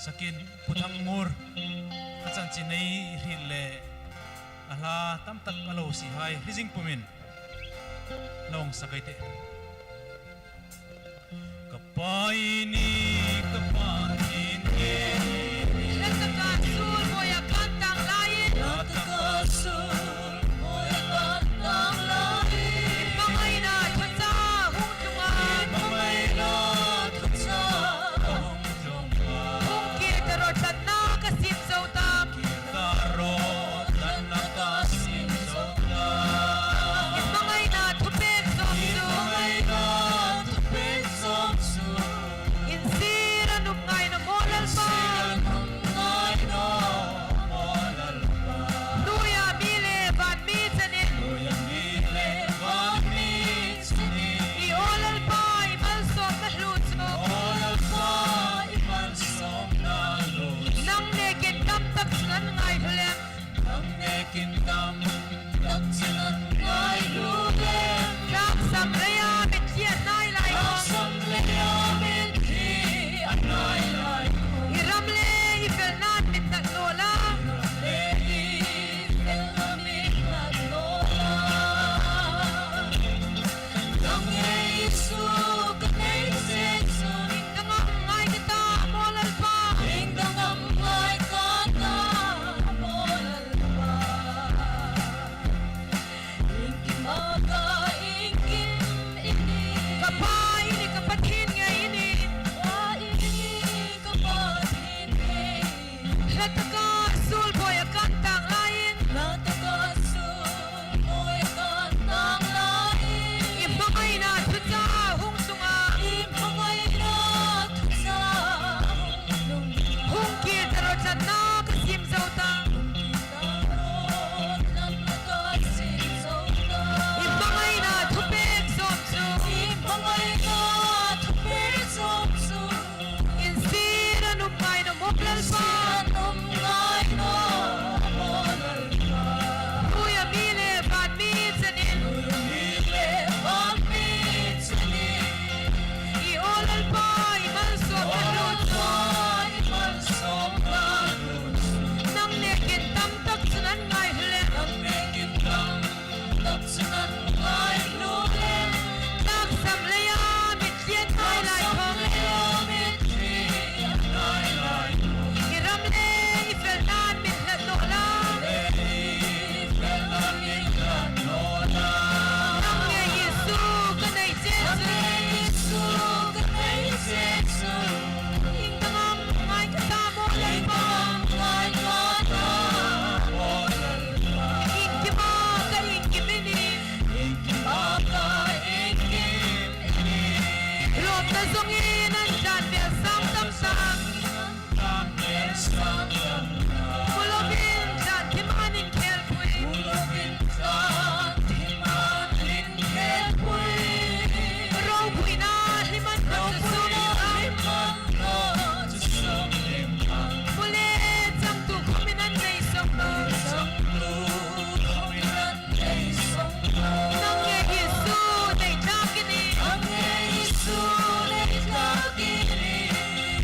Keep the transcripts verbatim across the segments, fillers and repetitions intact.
Sakin Pu Thangmur, a chanchin nei hriet le a hla tam tak a lo sie hai hre zing pumin lo hung sak ei tih. Ka Pa i nih, ka Pa i nih. Hla taka sul bawia kan tang laiin. Hla taka sul bawia kan tang laiin. I hmangaina thuchah hung tlung a. I hmangaina thuchah hung tlung a. Hung kir ta rawh, tlanna ka siem zo ta. Ka ro, tlanna ka siem zo ta. I hmangaina thupek zawm chu. I hmangaina thupek zawm chu. Insir a nuom ngai naw maw Lalpa. Insir a nuom ngai naw maw Lalpa. Hnuoia mi le van mi chenin. Hnuoia mi le van mi I aw Lalpa, i malsawmna hlu chu. Aw Lalpa, i malsawmna hlu chu. Nang nekin tam tak chun an ngai hlu lem. Nang nekin tam tak chun an ngai hlu lem. Tlaksam leia mitthli a hnai lai khawm. Tlaksam leia mitthli a hnai lai khawm. I ram le i felna'n mi hlat naw la. I ram le i felna'n mi hlat naw la. Nang ngei Isu ka nei che chun. Ieng dang am ngai ka ta maw Lalpa. Ieng dang am ngai ka ta maw Lalpa. Iengkima ka iengkim i nih. Ka Pa i nih, ka Pathien ngei i nih. Pa i nih, ka Pathien ngei. Hla taka sul bawia kan tang laiin. Hla taka sul bawia kan tang laiin. I hmangaina thuchah hung tlung a. I hmangaina thuchah hung tlung. Hung kir ta rawh, tlanna ka siem zo ta. Hung kir ta rawh, tlanna ka siem zo ta. I hmangaina thupek zawm chu. I hmangaina thupek zawm chu. Insir a nuom ngai naw maw Lalpa. Insir a nuom ngai naw maw Lalpa. Hnuoia mi le van mi chenin. Hnuoia mi le van mi chenin. I aw Lalpa, i malsawmna hlu chu. Aw Lalpa, i malsawmna hlu chu. Nang nekin tam tak chun an ngai hlu lem. Nang nekin tam tak chun an ngai hlu lem. Tlaksam leia mitthli a hnai lai khawm. Tlaksam leia mitthli a hnai lai khawm. I ram le i felna'n mi hlat naw la. I ram le i felna'n mi hlat naw la. Nang ngei Isu ka nei che chun. Nang ngei Isu ka nei che chun. Ieng dang am ngai ka ta maw Lalpa. Ieng dang am ngai ka ta maw Lalpa. Iengkima ka iengkim i nih. Iengkima ka iengkim i nih. Lawmna zawngin an tlan vel sang tam tak. Tlan vel sang tam tak. Mu lovin tlan thim an inkhel pui. Mu lovin tlan thim an inkhel pui. Ropuina hlim an hmang chu sawm hlim an. Ropuina hlim an hmang chu sawm hlim an. Mu le changtu khawmin an nei sawm naw. Changtu khawmin an nei sawm naw. Nang ngei Isu nei thlak i nih. Nang ngei Isu nei thlak i nih.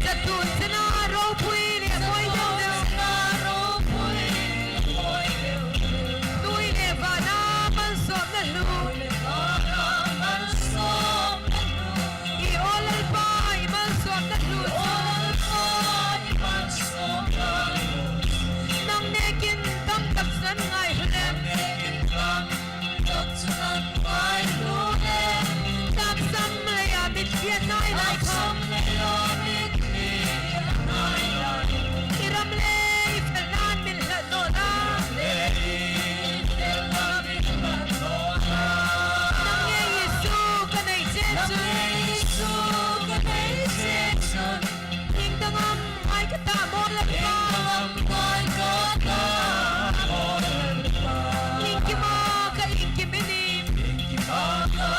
Chatuon chena ropui le mawi deu deu. Chatuon chena ropui le mawi deu deu. Hnuoi le vana malsawmna hlu. Hnuoi le vana malsawmna hlu. I aw Lalpa, i malsawmna hlu chu. I aw Lalpa, i malsawmna hlu chu. Nang nekin tam tak chun an ngai hlu lem. Nang nekin tam tak chun an ngai hlu lem. Tlaksam leia mitthli a hnai lai khawm. Tlaksam leia mitthli a hnai lai khawm. I ram le i felna'n mi hlat naw la. I ram le i felna'n mi hlat naw la. Nang ngei Isu ka nei che chun. Nang ngei Isu ka nei che chun. Ieng dang am ngai ka ta maw Lalpa. Ieng dang am ngai ka ta maw Lalpa. Iengkima ka iengkim i nih. Iengkima ka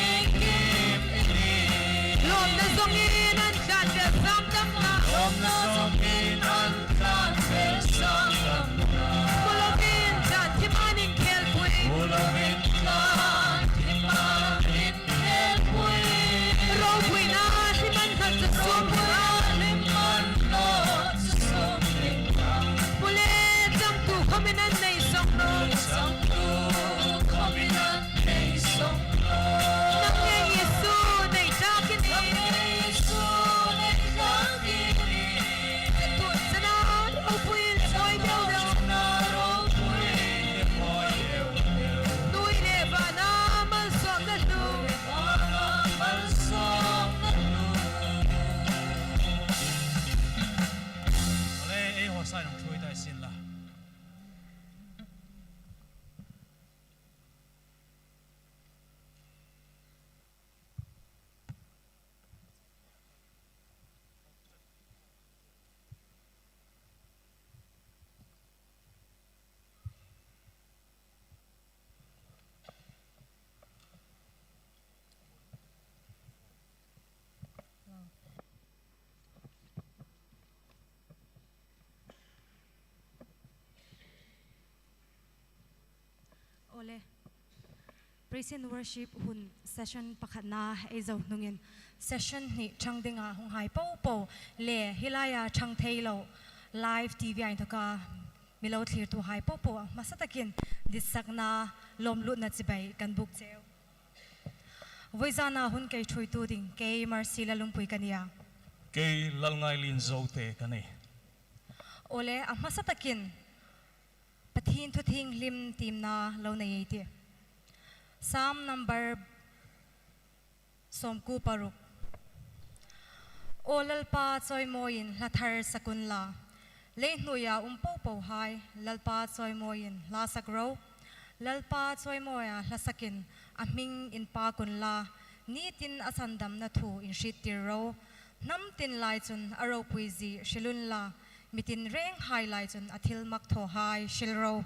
iengkim i nih. Lawmna zawngin an tlan vel sang tam tak. Lawmna zawngin an tlan vel sang tam tak. Mu lovin tlan thim an inkhel pui. Mu lovin tlan thim an inkhel pui. Ropuina hlim an hmang chu sawm hlim an. Ropuina hlim an hmang chu Praise and Worship hun session pakhatna ei zo hnungin, session hni ṭhang dinga hung hai popo le hi laia ṭhang thei lo live T V a inthoka mi lo thlirtuhai popo hmasa takin ditsakna lawmlutna chibai kan buk cheu. Vawizana hun kei ṭhuoitu ding kei Mercy Lalungpui ka nia. Kei Lalngailien Zote ka nih. Awle, a hmasa takin Pathien thu thienghlim tiemna lo nei ei tih. Psalm number sawmkuo paruk. Aw Lalpa, chawimawiin hla thar sak unla, lei hnuoia um popohai Lalpa chawimawiin hla sak ro. Lalpa chawimawia hla sakin a hming inpak unla, nitin a sandamna thu inhriettir ro. Hnam tin lai chun a ropuizie hril unla, mi tin renghai lai chun a thilmak thawhai hril ro.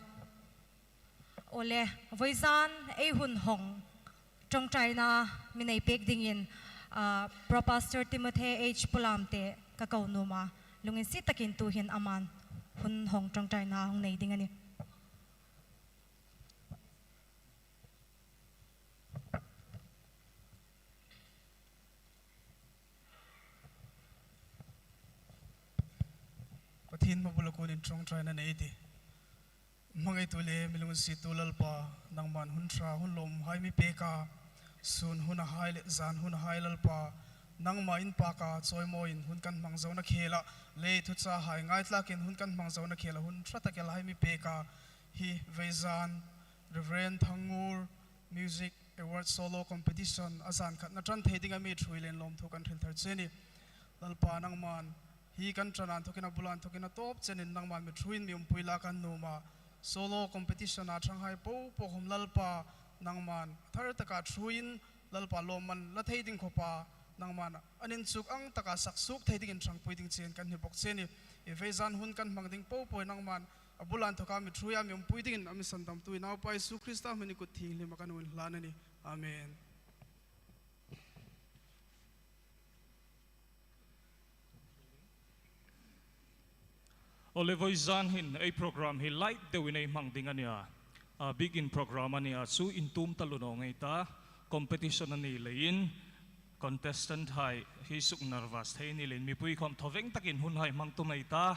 Awle, vawizan ei hun hawng ṭawngṭaina mi nei pek dingin, ah, Pro Pastor Timothy H Pulamte ka ko nuom a, lunginsiet takin tuhin aman hun hawng ṭawngṭaina hung nei ding a nih. Pathien hmabula kunin ṭawngṭaina nei ei tih. Hmangaitu le mi lunginsiettu Lalpa, nangman hun ṭha hun lawmhai mi pek a, sun hunahai le zan hunahai Lalpa, nangma inpaka chawimawiin hun kan hmang zona khela, lei thuchahai ngaithlakin hun kan hmang zona khela hun ṭha tak elhai mi pek a, hi vawizan Reverend Thangngur Music Award Solo Competition a zan khatna ṭan thei dinga mi ṭhuoi leiin lawmthu kan hril thar che a nih. Lalpa, nangman hi kan ṭan a inthokin, a bula inthokin, a tawp chenin nangman mi ṭhuoiin mi umpui la kan nuom a. Solo competition-a ṭhanghai popo khawm Lalpa, nangman thar taka ṭhuoiin Lalpa lawmman la thei ding khawpa, nangman an inchuk ang taka sak suok thei dingin ṭhangpui ding chiein kan hni bok che a nih. Hi vawizan hun kan hmang ding popo nangman a bula inthoka mi ṭhuoia mi umpui dingin a mi sandamtu i Naupa Isu Krista hmingin kut thienghlima kan hung inhlan a nih. Amen. Awle, vawizan hin ei program hi light deuin ei hmang ding a nia. A bikin program a nia, chu intum taluo ngei ta, competition a ni leiin, contestant hai hi suk nervous thei ni leiin, mipui khawm thawveng takin hun hai hmang tum ei ta.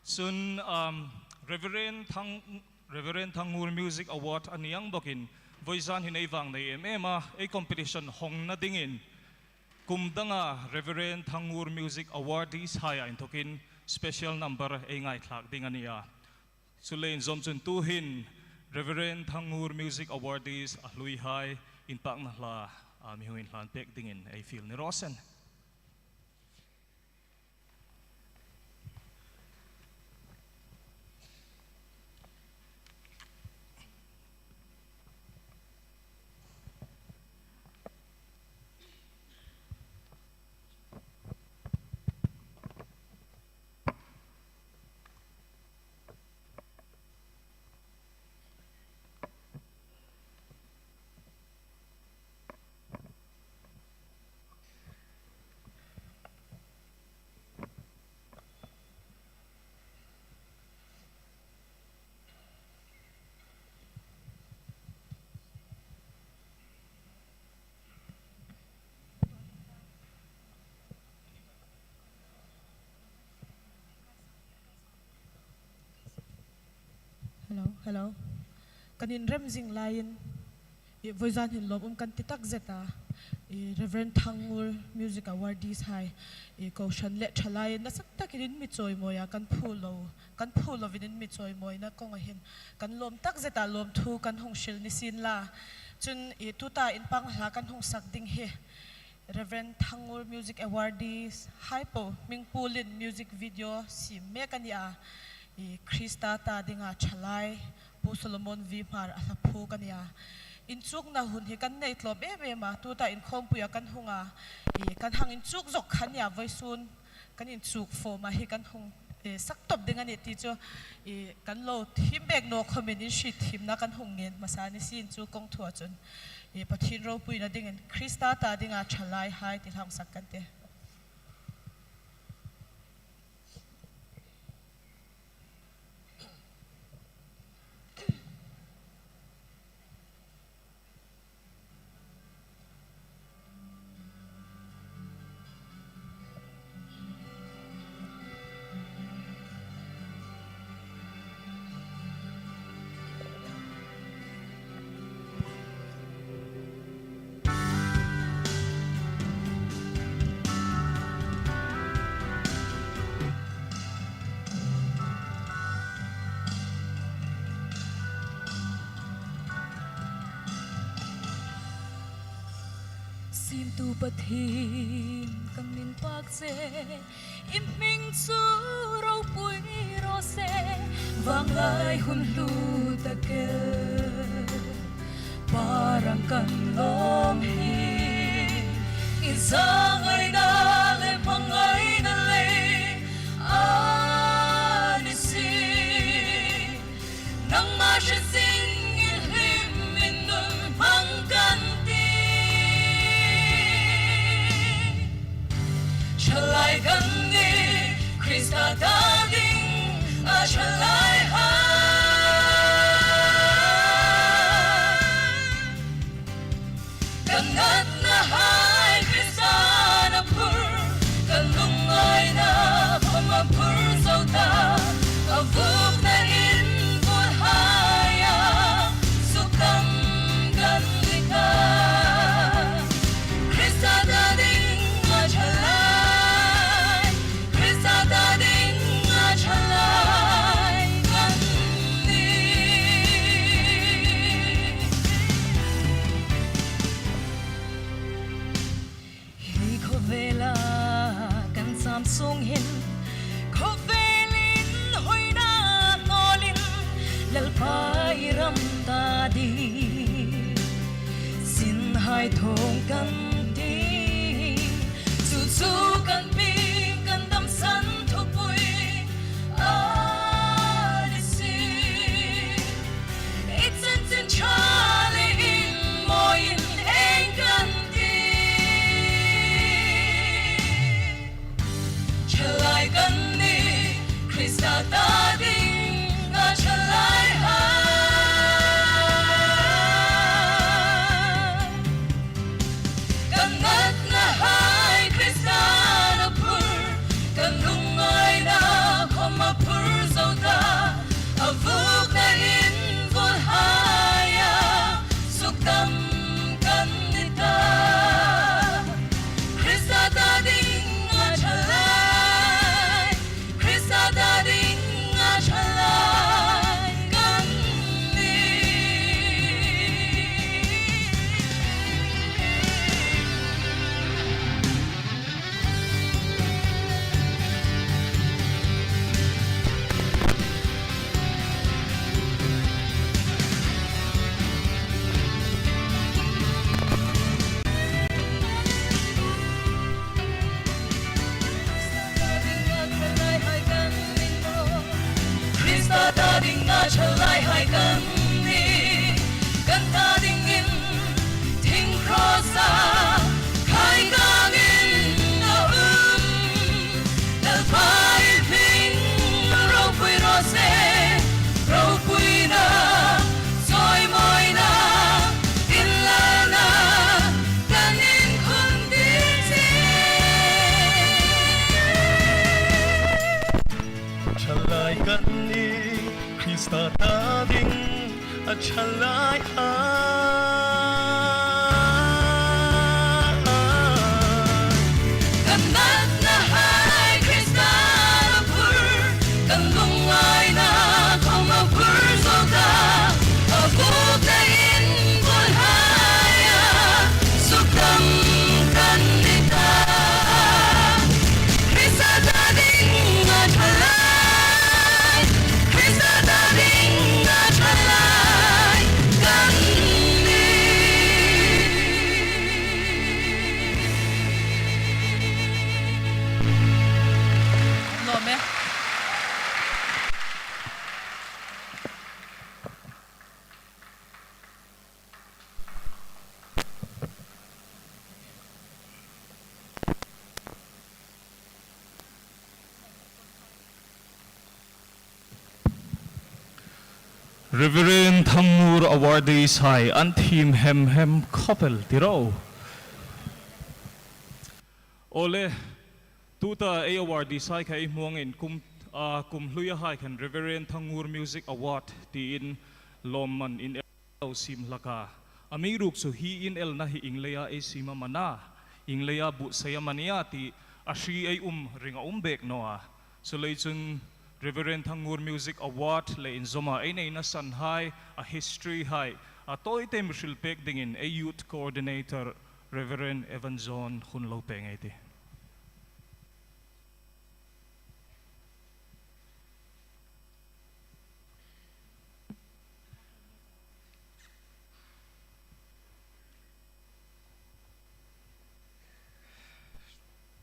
Chun, um, Reverend Thang, Reverend Thangngur Music Award a ni ang bawkin, vawizan hin ei vang nei em em a, ei competition hawngna dingin, kum danga Reverend Thangngur Music Awardees haia inthokin special number ei ngaithlak ding a nia. Chuleiin zawm chun tuhin Reverend Thangngur Music Awardees a hluihai inpakna hla, a, mi hung inhlan pek dingin ei fiel ni raw se. Hello, hello. Kan inrem zing laiin, i, vawizan hin lawm um kan ti takzet a, i, Reverend Thangngur Music Awardees hai, i, kohran le ṭhalaiin nasa takin in mi chawimawi a, kan phu lo, kan phu lovin in mi chawimawina kawnga hin kan lawm takzet a, lawmthu kan hung hril ni sien la. Chun, i, tuta inpakna hla kan hung sak ding hi Reverend Thangngur Music Awardees hai po hming puolin music video siem mek a nia, i, Krista ta dinga ṭhalai, Pu Solomon V Hmar a hla phuok a nia. Inchukna hun hi kan nei tlawm em em a, tuta inkhawmpuia kan hung a, i, kan hang inchuk zok kha a nia, vawisun kan inchuk fawm a, hi kan hung, eh, sak tawp ding a nih ti chu, eh, kan lo thiem bek naw khawmin in hriet thiemna kan hung ngen hmasa ni sien chu kawng thua chun, eh, Pathien ropuina dingin Krista ta dinga ṭhalaihai ti hla hung sak kan tih. Tu Pathien kan inpak che, i hming chu ropui raw se, vanglai hun hlu tak el. Pa rang kan lawm hi, i zangaina le hmangaina lei a ni si. Nangma hre zing i hlim in nun hmang kan ti. Ṭhalai kan nih, Krista ta ding a ṭhalai hai. Kan natna hai Krista a phur, kan lungngaina khom a phur zo ta, a vuokna in vul haia sukdam kan ni ta. Krista ta ding a ṭhalai, Krista ta ding a ṭhalai kan nih. Hi khawvela kan cham sung hin, khawvelin hoina nawlin, Lalpa i ram ta ding sin hai thawng kan ti. Chu chu kan bik kan damsan thupui a ni si. I chanchin ṭha le inmawiin ei kan ti. Ṭhalai kan nih, Krista ta ding a ṭhalai hai. Kan natna hai Krista a phur, kan lungngaina khom a phur zo ta, a vuokna in vul haia sukdam kan ni ta. Krista ta ding a ṭhalai, Krista ta ding a ṭhalai kan nih. Krista ta ding a ṭhalai hai kan nih, kan ta dingin thing cross-a khai kangin a um. Lalpa i hming ropui raw se, ropuina, chawimawina, inlangna kan inkhum ding che. Ṭhalai kan nih, Krista ta ding a ṭhalai hai. Kan natna hai Krista a phur, kan lungngaina khom a phur zo ta, a vuokna in vul haia sukdam kan ni ta. Krista ta ding a ṭhalai, Krista ta ding a ṭhalai kan nih. Lawm e. Reverend Thangngur awardees hai an thiem hem hem khawp el ti ro. Awle, tuta ei awardees hai kha ei hmu angin kum, a, kum hluia hai khan Reverend Thangngur Music Award tiin lawmman in lo siem hlak a. Amiruokchu hi inelna hi ieng leia ei siem am a na, ieng leia buotsai am a nia ti a hriet ei um ring a um bek naw a. Chuleiin chun Reverend Thangngur Music Award le inzawma ei neina san hai, a history hai, a tawite mi hril pek dingin ei youth coordinator Reverend Evan John hun lo pe ngei ei tih.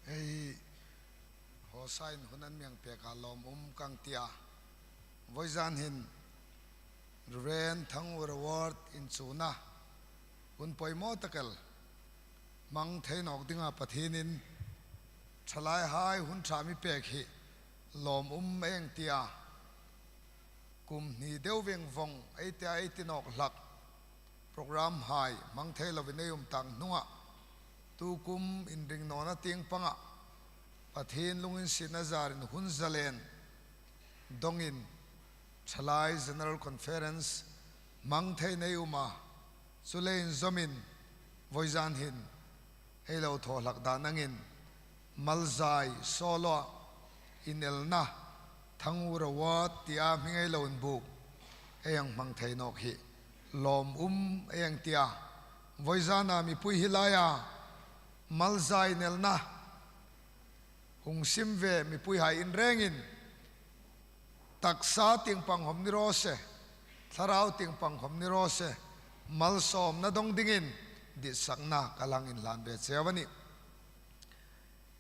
Ei hawsain hun an mi hang pek a lawm um ka hang ti a. Vawizan hin Reverend Thangur Award inchukna hun poimaw tak el hmang thei nawk dinga Pathienin ṭhalaihai hun ṭha mi pek hi lawm um ei hang ti a. Kum hni deu veng vawng ei ti a, ei ti nawk hlak. Programhai hmang thei lovin ei um tak hnunga, tu kum inring nawna tieng panga Pathien lunginsietna zarin hun zalen dongin ṭhalai General Conference hmang thei ei um a, chu le inzawmin vawizan hin ei lo thaw hlak dan angin, Malzai solo inelna Thangur Award tia hming ei lo inbuk ei hang hmang thei nawk hi lawm um ei hang ti a. Vawizana mipui hi laia Malzai inelna hung sim ve mipuihai in rengin, taksa tieng pang khom ni raw se, thlarau tieng pang khom ni raw se, malsawmna dong dingin ditsakna ka hang inhlan ve cheu a nih.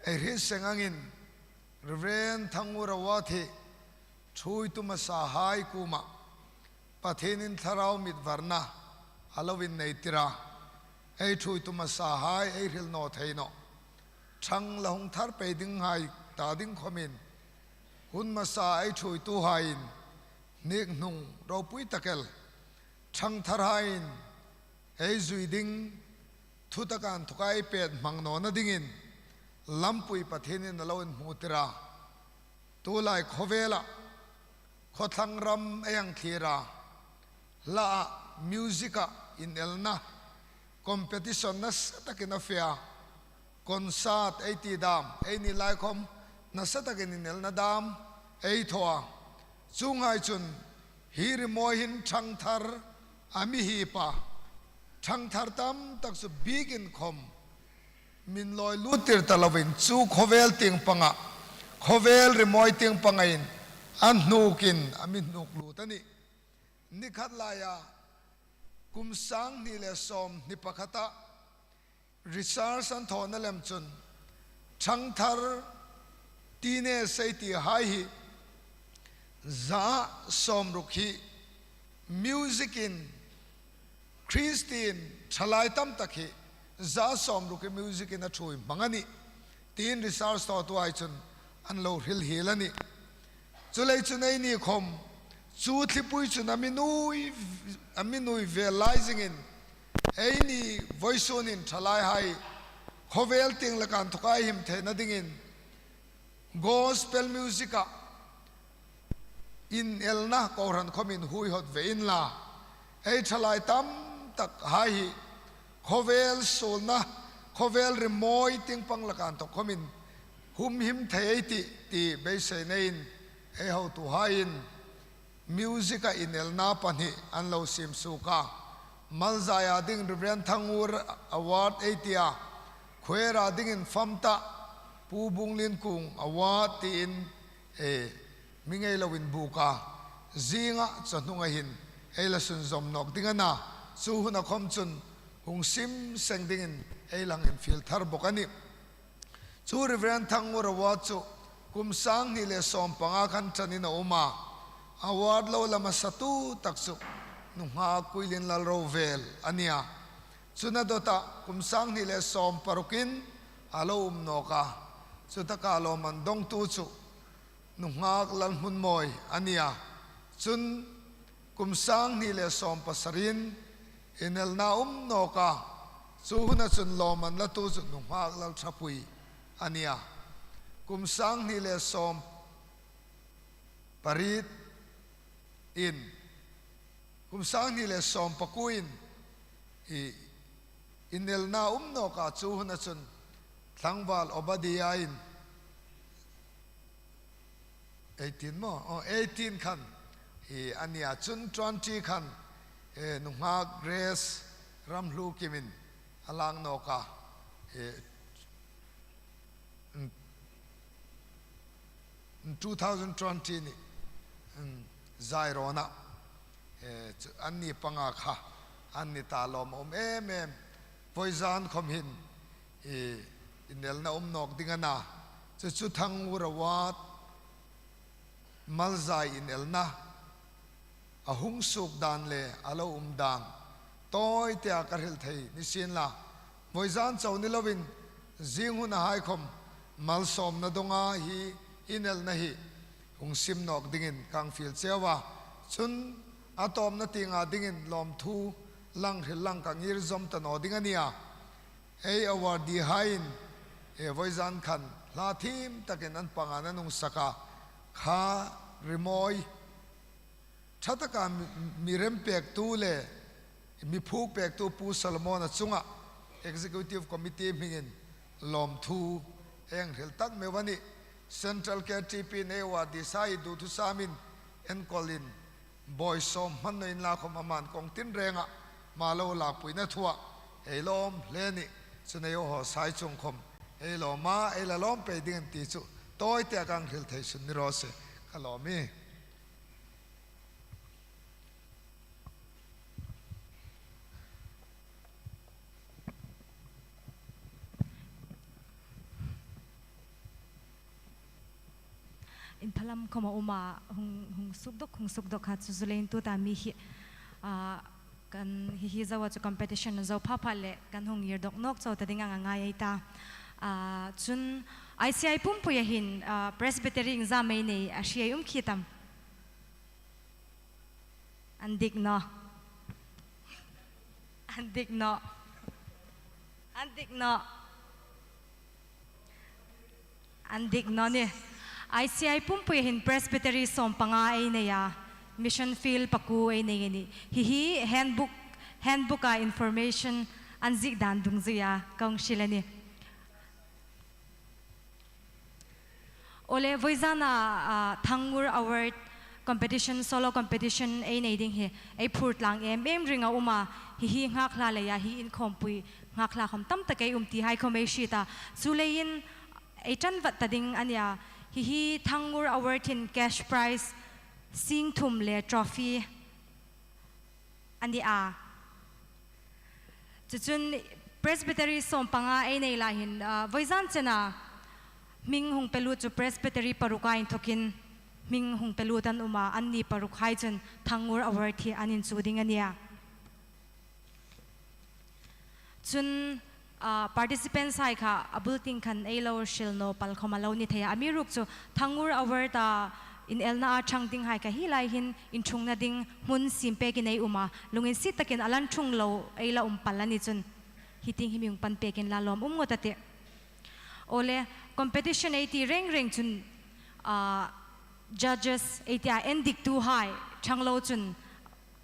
Ei hriet seng angin Reverend Thangur Award hi ṭhuoitu masahai kuoma Pathienin thlarau mit varna a lo inneitir a. Ei ṭhuoitu masahai ei hril naw thei nawh. Ṭhang la hung thar pei dinghai ta ding khomin, hun hmasa ei ṭhuoituhaiin hnik hnung ropui tak el ṭhangtharhaiin ei zui ding thutaka inthoka ei pet hmang nawna dingin lampui Pathienin a lo inhmutir a. Tulai khawvela khawthlang ram ei hang thlir a, hlaa music-a inelna competition nasa takin a fe a, concert ei ti dam, eini lai khom nasa takin inelna dam ei thaw a. Chuonghai chun hi rimawi hin ṭhangthar a mi hip a, ṭhangthar tam tak chu biekin khom min lawi luttir ta lovin, chu khawvel tieng panga, khawvel rimawi tieng pangain a hnukin a mi hnuk lut a nih. Ni khat laia kum sang hni le sawmhni pakhata research an thawna lem chun, ṭhangthar teenage ei tihai hi za sawmruk hi music-in, Kristien ṭhalai tam tak hi za sawmruk hi music-in a ṭhuoi hmang a nih, tiin research thawtuhai chun an lo hril hiel a nih. Chuleiin chun eini khom chu thlipui chun a mi nuoi, a mi nuoi vel lai zingin, eini vawisunin ṭhalaihai khawvel tieng laka inthoka ei him theina dingin gospel music-a inelna kohran khomin huihawt ve inla, ei ṭhalai tam takhai hi khawvel suolna, khawvel rimawi tieng pang laka inthok khomin humhim thei ei tih, ti beisei neiin ei hotuhaiin music-a inelna pahni an lo siem suok a. Malzaia ding Reverend Thangur Award ei ti a, choir-a dingin Famta Pu Bunglien Kung Award tiin, e, hming ei lo inbuk a. Zinga chawhnunga hin ei la sunzawm nawk ding a na, chu huna khom chun hung sim seng dingin ei la hang infiel thar bawk a nih. Chu Reverend Thangur Award chu kum sang hni le sawm panga khan ṭanin a um a, award lo la hmasatu tak chu nunghak Kuilin Lalrovel a nih a. Chun a dawta kum sang hni le sawm parukin a lo um nawk a. Chutaka lawmman dongtu chu nunghak Lalhmunmawi a nih a. Chun kum sang hni le sawm pasarin inelna um nawka, chu huna chun lawmman latu chu nunghak Lalṭhapui a nih a. Kum sang hni le sawm pariet in, kum sang hni le sawm pakuoin, i, inelna um nawka, chu huna chun Tlangval Obadiain eighteen maw? Oh, eighteen khan, i, a nih a. Chun twenty khan, e, nunghak Grace Ramhlukimin a lang nawk a, e, two thousand twenty ni, um, zairona, e, chu, anni panga kha, anni ta lawm a um em em. Vawizan khom hin, e, inelna um nawk ding a na, chu chu Thangur Award malzai inelna a hung suok dan le a lo um dan tawi tea ka hril thei ni sien la, vawizan chau ni lovin, zing hun a hai khom malsawmna dawnga hi inelna hi hung sim nawk dingin ka fiel cheu a. Chun a tawpna tienga dingin lawmthu lang hril lang ka ngir zawm ta naw ding a nih a. Ei awardee haiin, e, vawizan khan hla thiem takin an panga an hung sak a, kha rimawi ṭha taka mi, mi rem pektu le mi phuok pektu Pu Solomon-a chunga Executive Committee hmingin lawmthu ei hril tak meu a nih. Central K T P-in ei awardee sa hi duthusam in enkawlin bawi sawm hman naw inla khom aman kawng tinrenga hma lo lakpuina thua ei lawm hle a nih. Chun ei haw sa chung khom ei lawm a, ei la lawm pei ding an ti chu tawi tea ka hril thei sun ni raw se. Ka lawm ie. Inphalam khom a um a, hung, hung suk dawk, hung suk dawk kha chu zu leiin tuta mi hi, a, kan hi hi zo a chu competition zo pha pha le kan hung ngir dawk nawk chau ta ding a ngai ei ta. A, chun I C I pumpuia hin, a, Presbytery exam ei nei a hriet um khi tam. An dik naw. An dik naw. An dik naw. An dik naw ni. I C I pumpuia hin Presbytery sawm panga ei nei a, Mission Field pakuo ei nei a nih. Hi hi handbook, handbook-a information an ziek dan dungzuia ka hung hril a nih. Awle, vawizana, a, Thangur Award competition, solo competition ei nei ding hi ei phur tlang em em ringa um a, hi hi nghak hla leia hi inkhawmpui nghak hla khom tam tak ei um ti hai khom ei hriet a. Chuleiin ei ṭan vat ta ding a nih a, hi hi Thangur Award hin cash prize sing thum le trophy a ni a. Chu chun Presbytery sawm panga ei nei lai hin, a, vawizan chena hming hung pe lut chu Presbytery paruka inthokin hming hung pe lut an um a, anni paruk hai chun Thangur Award hi an inchuo ding a nih a. Chun, a, participants hai kha a bul tieng khan ei lo hril naw pal khom a lo ni thei a. Amiruokchu Thangur Award-a inelna a ṭhang ding hai kha hi lai hin inṭhungna ding hmun siem pekin ei um a, lunginsiet takin a lan ṭhung lo ei la um pal a ni chun hi tieng hi mi hung pan pek inla lawm um ngawt a tih. Awle, competition ei ti reng reng chun, a, judges ei ti a, endiktu hai ṭhang lo chun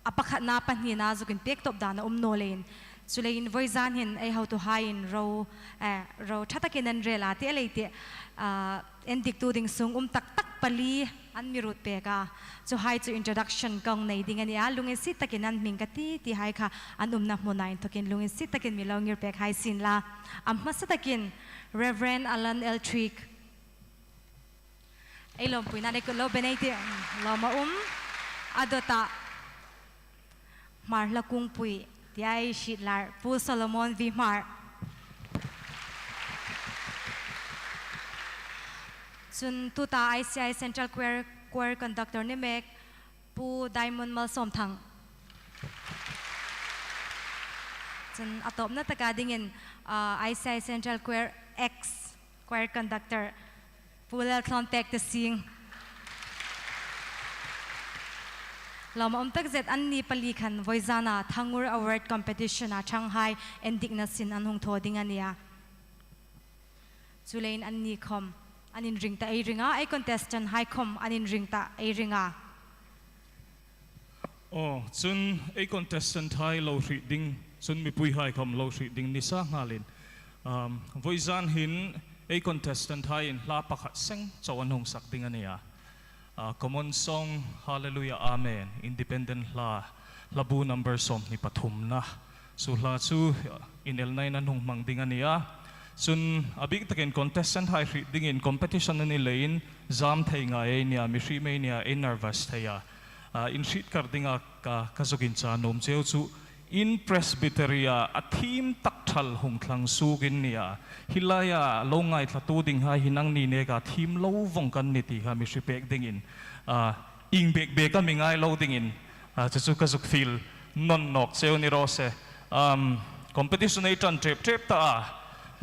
a pakhatna pahnina zukin pek tawp dan a um naw leiin. Chuleiin vawizan hin ei hotuhaiin ro, eh, ro ṭha takin an rel a ti a lei ti, ah, endiktu ding sung um tak tak pali an mi ruot pek a. Chu hai chu introduction ka hung nei ding a nih a, lunginsiet takin an hming ka ti ti hai kha an umna hmuna inthokin lunginsiet takin mi lo ngir pek hai sien la. A hmasa takin Reverend Alan L. Trick. Ei lawmpuina le kut lo be nei ti, lawm a um. A dawta Hmar Hlakungpui tia ei hriet lar, Pu Solomon V. Hmar. Chun tuta I C I Central Choir, Choir Conductor ni mek, Pu Diamond Malsawmthang. Chun a tawpna taka dingin, ah, I C I Central Choir X Choir Conductor, Pu Lalthlawnpek Tesing. Lawm a um takzet, anni pali khan vawizana Thangur Award competition-a ṭhang hai endikna sin an hung thaw ding a nih a. Chuleiin anni khom an inring ta ei ring a, ei contestant hai khom an inring ta ei ring a. Aw, chun ei contestant hai lo hriet ding, chun mipui hai khom lo hriet ding ni sa nghalin. Um, vawizan hin ei contestant haiin hla pakhat seng chau an hung sak ding a nih a. Ah, common song, Hallelujah, Amen, independent hla, hlabu number sawmhni pathumna. Chu hla chu inelnain an hung hmang ding a ni a. Chun a bik takin contestant hai hriet dingin competition a ni leiin zam thei ngai ei nia, mi hriet mei nia, ei nervous thei a. Ah, in hriet kar dinga ka, ka zuk incha nuom cheu chu in Presbytery-a a thiem tak thal hung thlang suok in nia. Hi laia lo ngaithlatu ding hai hi nangni neka thiem lo vong kan ni ti kha mi hriet pek dingin, ah, ieng bek bek a mi ngai lo dingin, ah, chu chu ka zuk fiel nawn nawk cheu ni raw se. Um, competition ei ṭan ṭep ṭep ta a.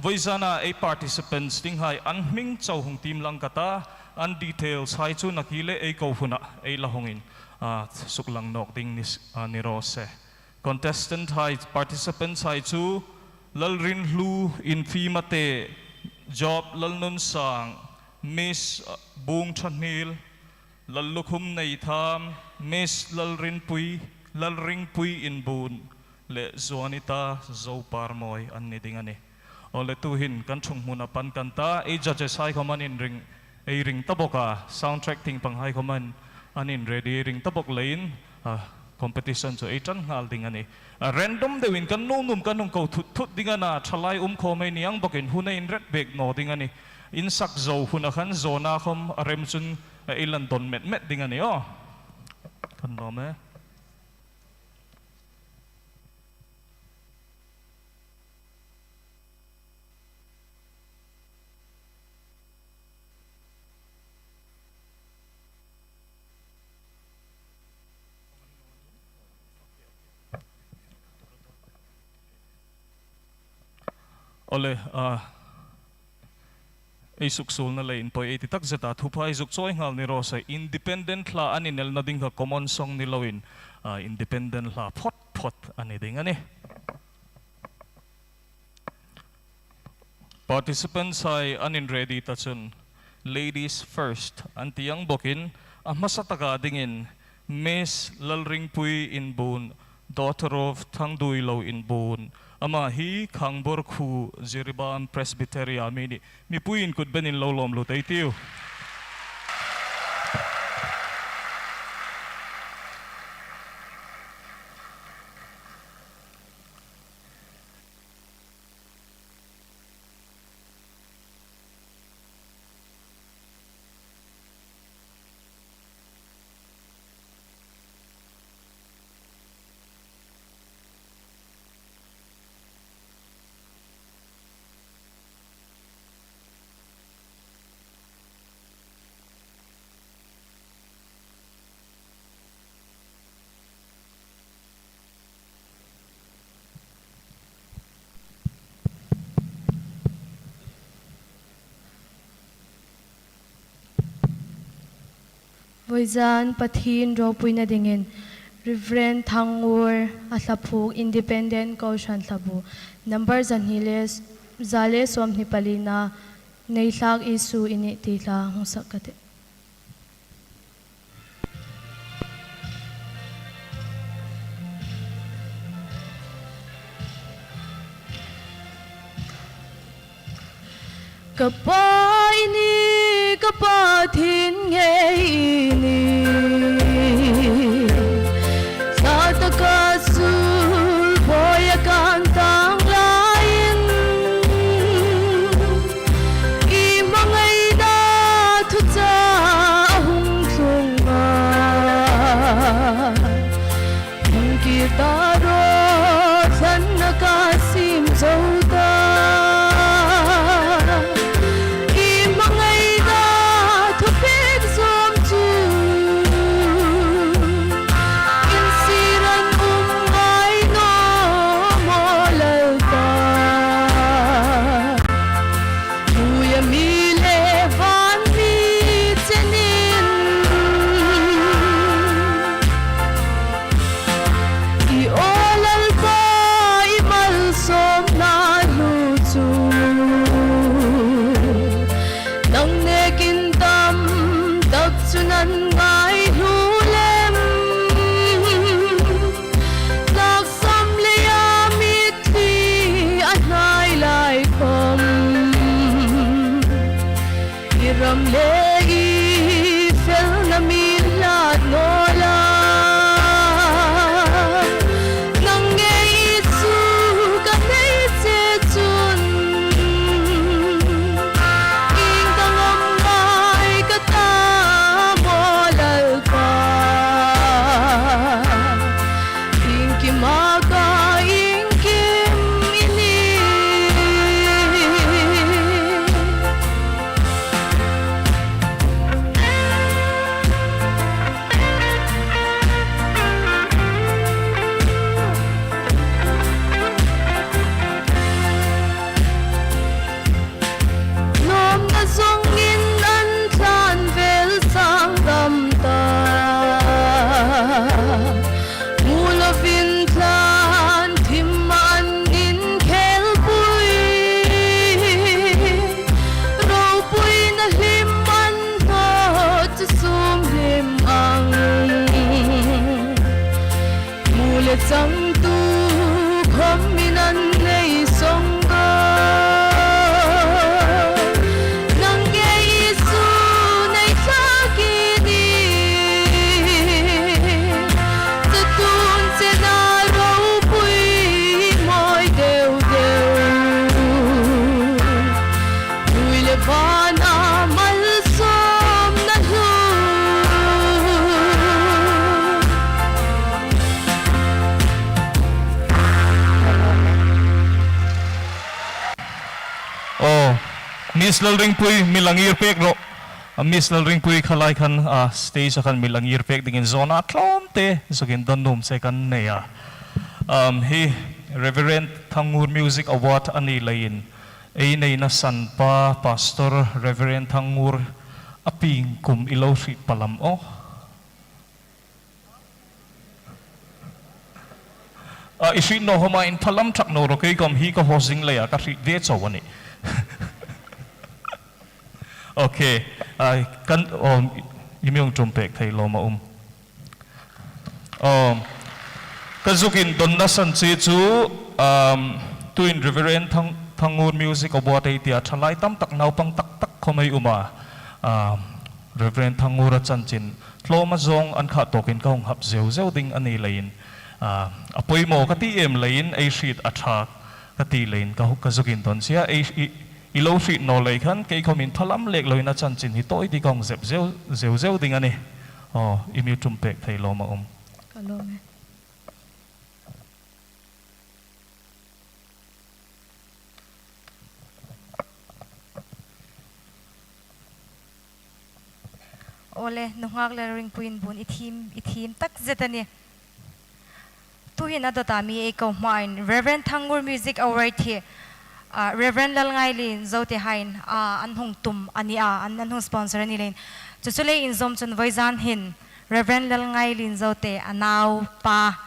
Vawizana ei participants ding hai an hming chau hung tiem lang ka ta, an details hai chu nakie le ei ko huna ei la hungin, ah, suklang nawk ding ni s-, ah, ni raw se. Contestant hai, participants hai chu Lalrinhlu Infimate, Job Lalnunsang, Miss, ah, Bungthanhil, Lallukhum Neitham, Miss Lalrinpui, Lalringpui Inbun, le Zuanita Zoparmawi an ni ding a nih. Aw le, tuhin kan ṭhung hmuna pan kan ta, ei judges hai khawm an inring, ei ring ta bawk a, sound track tieng pang hai khawm an, an inready, ei ring ta bawk leiin, ah, competition chu ei ṭan nghal ding a nih. Ah, random deuin kan nuom nuom kan hung ko thut thut ding a na, ṭhalai um khawm ei ni ang bawkin hun ei inret bek naw ding a nih. Insak zo huna khan zawna khawm a rem chun, ah, ei lan dawn met met ding a nih aw. Kan lawm e. Aw le, ah, ei suksuolna le inpawi ei ti takzeta thupha ei zuk chawi nghal ni raw se. Independent hla an inelna ding kha common song ni loin, ah, independent hla phawt phawt a ni ding a nih. Participants hai an inready ta chun, ladies first an ti ang bawkin, a hmasa taka dingin Miss Lalringpui Inbun, daughter of Thangduilo Inbun, ama hi Khangbor khuo Jiribam Presbytery-a mi nih. Mipuiin kut benin lo lawm lut ei tiu. Vawizan Pathien ropuina dingin Reverend Thangur a thlaphuk Independent Kohran Thlabu, number zahni le, za le sawmhni palina, Nei thlak Isu i nih ti hla hung sak ka tih. Ka Pa i nih, ka Pathien ngei i nih. Hla taka sul bawia kan tang laiin, i hmangaina thuchah a hung tlung a. Hung kir ta rawh, thlanna ka siem zo ta. I hmangaina thupek zawm chu in sir an um ngai naw maw Lalpa. Hnuoia mi le van mi chenin, i aw Lalpa, i malsawmna hlu chu nang nekin tam tak chun an ngai hlu lem. Tlaksam leia mitthli a hnai lai khawm, i ram le i felna mi hlat naw la. Nang ngei i chu Changtu khawm min an nei sawng a. Nang ngei Isu nei thlak i ni. Chatuon chena ropui mawi deu deu. Hnuoi le vana malsawmna hlu. Aw, Miss Lalringpui, mi la ngir pek ro. A Miss Lalringpui kha lai khan, a stage-a khan mi la ngir pek dingin zawna tlawmte zukin dawn nuom se kan nei a. Um, hi Reverend Thangngur Music Award a ni leiin, ei neina san pa, Pastor Reverend Thangngur, a pieng kum i lo hriet palem aw. A, i hriet naw khawma inphalam thak naw ro, kei khawm hi ka haw zing leia ka hriet ve chau a nih. Okay. A, kan, um, i mi hung ṭum pek thei lawm a um. Um, ka zukin dawnna san che chu, um, tuin Reverend Thang-, Thangngur Music Award ei tia ṭhalai tam tak naupang tak tak khawm ei um a. Um, Reverend Thangngur-a chanchin tlawma zawng an khah tawkin ka hung hap zeu zeu ding a ni leiin, a, a poimaw ka ti em leiin ei hriet a ṭha ka ti leiin ka, ka zukin dawn che a, ei, i, i lo hriet naw lei khan kei khawm inphalam lek loin a chanchin hi tawi ti ka hung zep zeu, zeu zeu ding a nih. Aw, i mi ṭum pek thei lawm a um. Ka lawm e. Awle, nunghak Lalringpui in bun i thiem, i thiem tak zet a nih. Tuhin a dawta mi ei ko hmain Reverend Thangngur Music Award hi, a, Reverend Lalngailien Zote haiin, a, an hung tum a ni a, an, an hung sponsor a ni leiin. Chu chu lei inzawm chun vawizan hin Reverend Lalngailien Zote a naupa,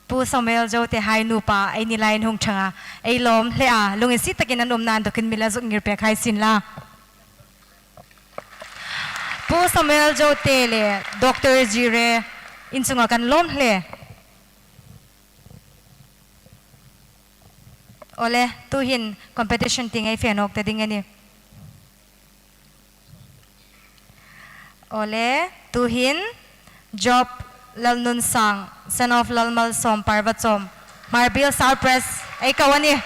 Pu Samuel Zote hai nupa ei ni laiin hung ṭhang a, ei lawm hle a, lunginsiet takin an umna inthawkin mi la zuk ngir pek hai sien la. Pu Samuel Zote le Doctor Zire in chunga kan lawm hle. Awle, tuhin competition tieng ei fe nawk ta ding a nih. Awle, tuhin Job Lalnunsang, son of Lalmalsawm Parvachawm, Hmarbiel Surprise, ei ko a nih.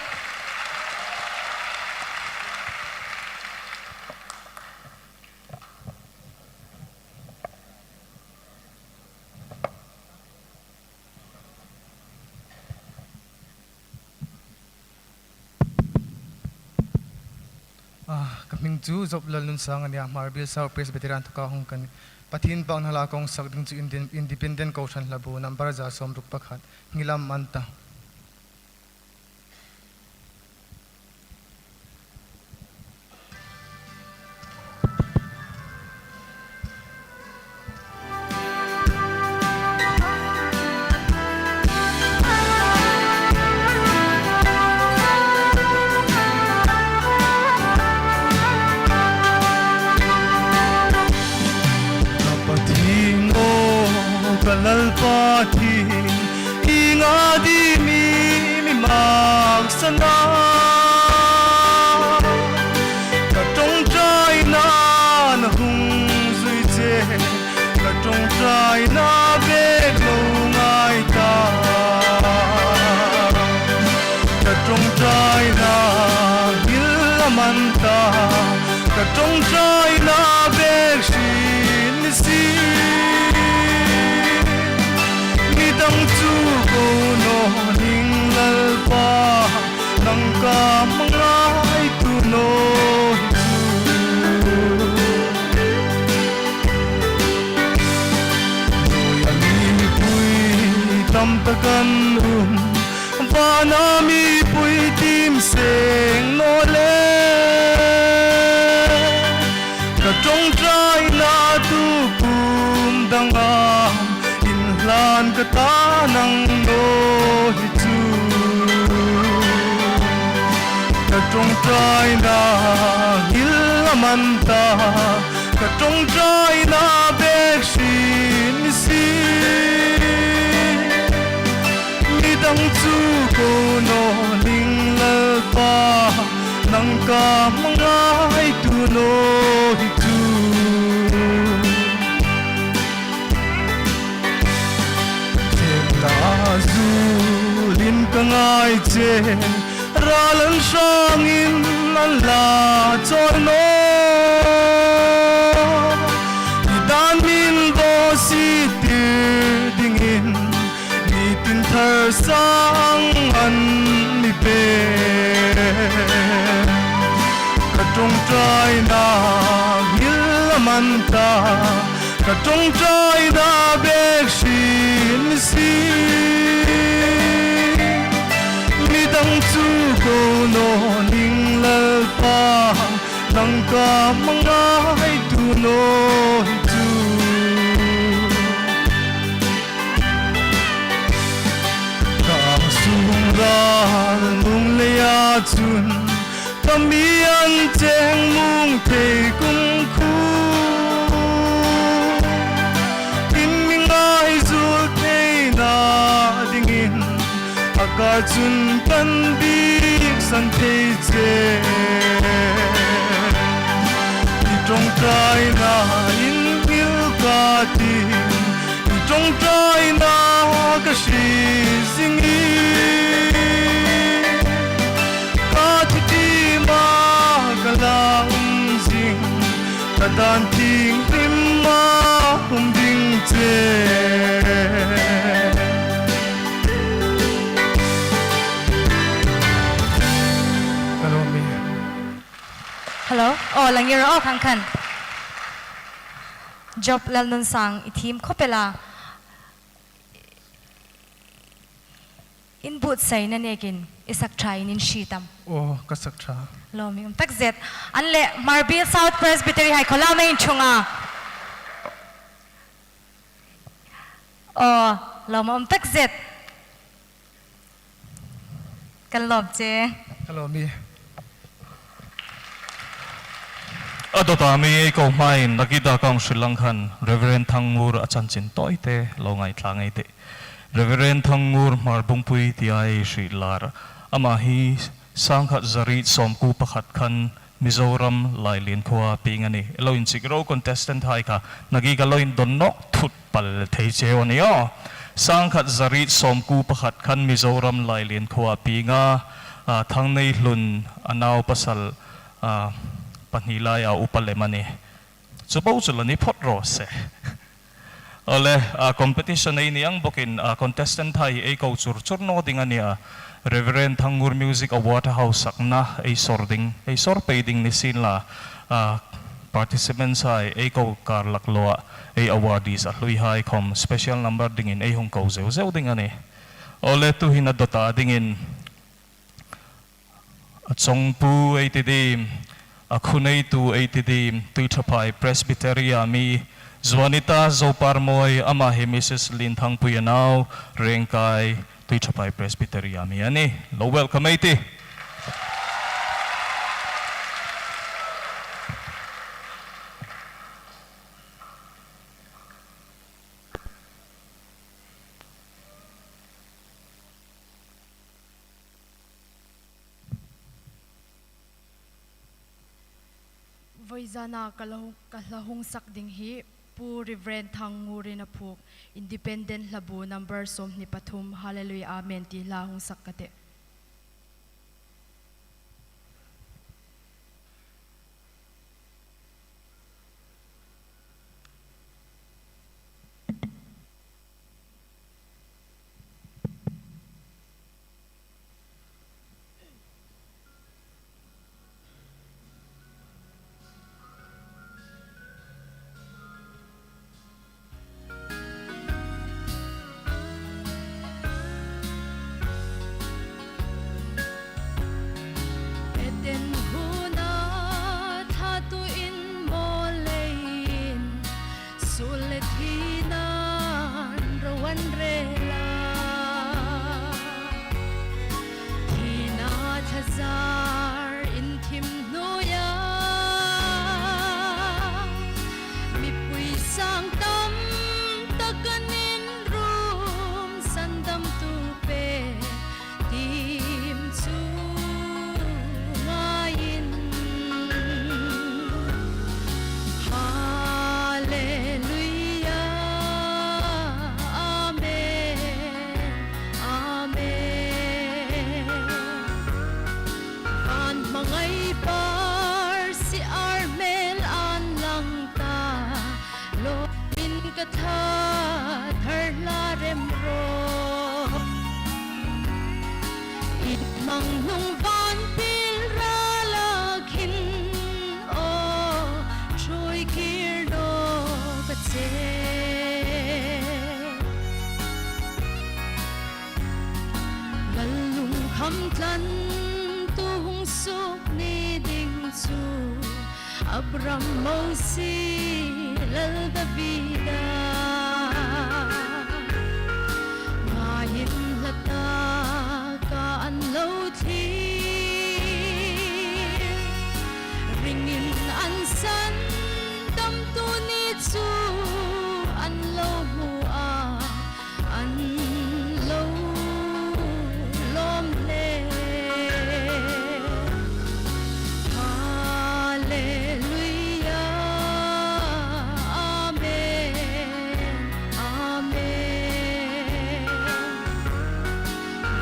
Ah, ka hming chu Job Lalnunsang a nih a, Hmarbiel South Presbyterian inthawka hung ka nih. Pathien bâkna hla ka hung sak ding chu Inde-, Independent Kohran Hlabu number za sawmruk pakhat, Hnilam Anta. Ka Pathien aw, ka Lalpa Pathien, ieng a ding am i mi maksan a? Ka ṭawngṭainain hung zui che, ka ṭawngṭaina bek lo ngai ta. Ka ṭawngṭaina hnil a man ta, ka ṭawngṭaina bek hriet ni si. Midang chu ko naw ning Lalpa, nang ka hmangai tu naw hi chu. Hnuoia mipui tam tak an um, vana mipui tiem seng naw le. Ka ṭawngṭaina tu kum dang am inhlan ka ta, nang naw hi chu. Ka ṭawngṭaina hnil a man ta, ka ṭawngṭaina bek hriet ni si. Ka hmangai tu naw hi chu. Themna zulin ka ngai che, ral an hrangin an la chawl naw. I dan min bawsiettir dingin, nitin thar sang an mi pe. Ka ṭawngṭaina hmil a man ta, ka ṭawngṭaina bek hrim si. Midang chu ko naw ning Lalpa, nang ka hmangai tu naw hi chu. Ka sung ral nung leia chun, ka mi an cheng mung thei kum khu. In mi ngaizul theina dingin, a kar chun kan bieksan thei che. I ṭawngṭaina in hmil ka tih, i ṭawngṭaina ka hriet zing hi. Ka thi ṭima ka la um zing, ka dan thienghlim a um ding che. Hello, mi. Hello. Oh, la ngir, oh, khang khan. Job Lalnunsang, i thiem khawp el a. In buotsaina nekin, i sak ṭhain in hriet am? Oh, ka sak ṭha. Lawm, um tak zet. An leh, Hmarbiel South Presbytery hai khaw la mei in ṭhung a. Oh, lawm, um tak zet. Kan lawm che. Ka lawm ie. A dawta mi ei ko hmain, Nagita Council lang khan, Reverend Thangngur a chanchin tawite lo ngaithla ngei ei tih. Reverend Thangngur Hmarbungpui tia ei hriet lar. Ama hi sangkhat zariet sawmkuo pakhat khan Mizoram Lailien khuoa pieng a nih. Lo inchik ro contestant hai kha, Nagita lo indawn nawk thut pal thei cheu a nih aw. Sangkhat zariet sawmkuo pakhat khan Mizoram Lailien khuoa pieng a, a, Thangneihlun a nau pasal, a, pahni laia upa lem a nih. Chu po chu la ni phawt raw se. Awle, a, competition ei ni ang bawkin, a, contestant hai ei ko chur chur naw ding a nih a. Reverend Thangngur Music Award hausakna ei sawr ding, ei sawr pei ding ni sien la, a, participants hai ei ko kar lak loa, ei awardees a hlui hai khawm special number dingin ei hung ko zeu zeu ding a nih. Awle, tuhin a dawta dingin, a chawngpu ei ti ding, a khuneitu ei ti ding, Tuiṭhaphai Presbytery-a mi, Zuanita Zoparmawi, ama hi Mrs Linthangpui a nau, Rengkai, Tuiṭhaphai Presbytery-a mi a nih. Lo welcome ei tih. Vawizana ka la hung, ka la hung sak ding hi Pu Reverend Thangngurin a phuok, Independent Hlabu number sawmhni pathum, Hallelujah, Amen ti hla hung sak ka tih. Eden huna thatuin mawl leiin, suol le thina'n ro an rel a. Thina thazar inthim hnuoia, mipui sang tam tak an inrum, sandamtu pek tim chu ngaiin, Hnung van pil rala khin, aw, ṭhuoi kir naw ka che. Lal lungkham tlantu hung suok ni ding chu Abraham, Mosie, Lal Davida. Ngaiin hla taka an lo thlir, ringin an sandamtu ni chu an lo hmu a, an lo lawm hle. Hallelujah, amen, amen.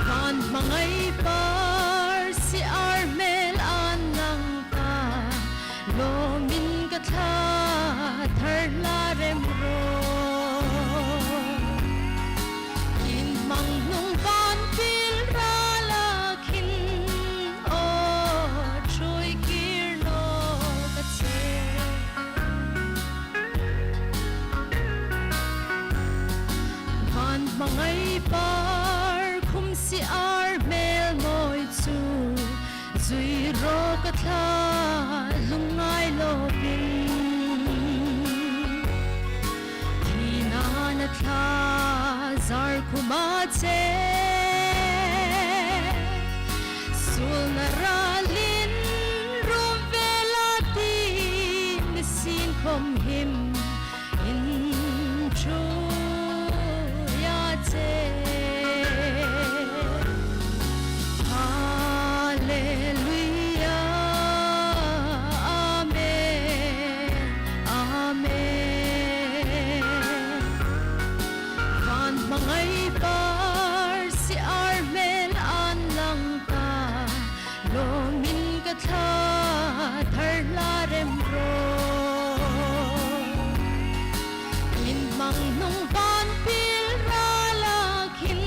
Van hmangai par si ar hmel an lang ta, lawmin ka thla thar hla rem rawh. Inhmang hnung van pil rala khin, aw, ṭhuoi kir naw ka che. Van hmangai par khum si ar hmel mawi chu zui rawh ka thla lungngai lawpin. Thina'n a thla zar khuma che, suolna ralin ruom vela ti mi sin khom him in ṭhuoi a che. Hallelujah, amen, amen. Van hmangai par si ar hmel an lang ta, lawmin ka thla thar hla rem rawh. Inhmang hnung van pil rala khin,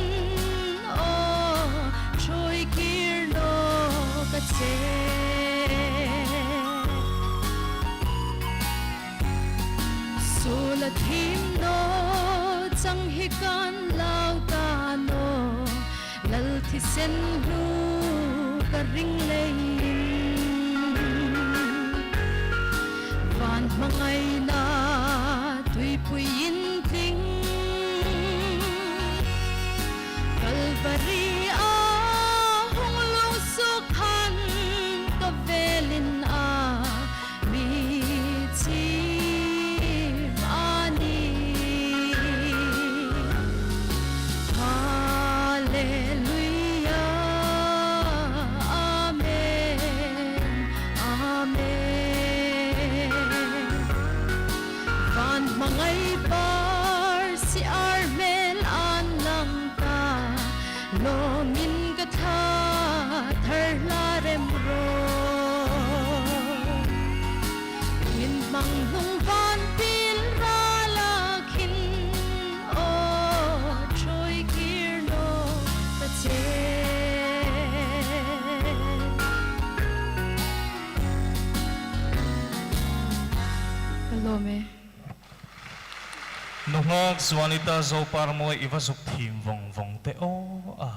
aw, ṭhuoi kir naw ka che. Suol a thim naw chang hi kan lau ta naw, Lal thisen hlu ka ring leiin. Van hmangaina tuipui intling, Kalvari-a hung lungsuok khan ka velin a mi chim a nih. Hallelujah, amen, amen. Van hmangai par si ar hmel an lang ta, lawmin ka thla thar hla rem rawh. Inhmang hnung van pil rala khin, aw, ṭhuoi kir naw ka che. Ka lawm e. Nunghak Juanita Zoparmawi, i va zuk thiem vong vong teh aw a.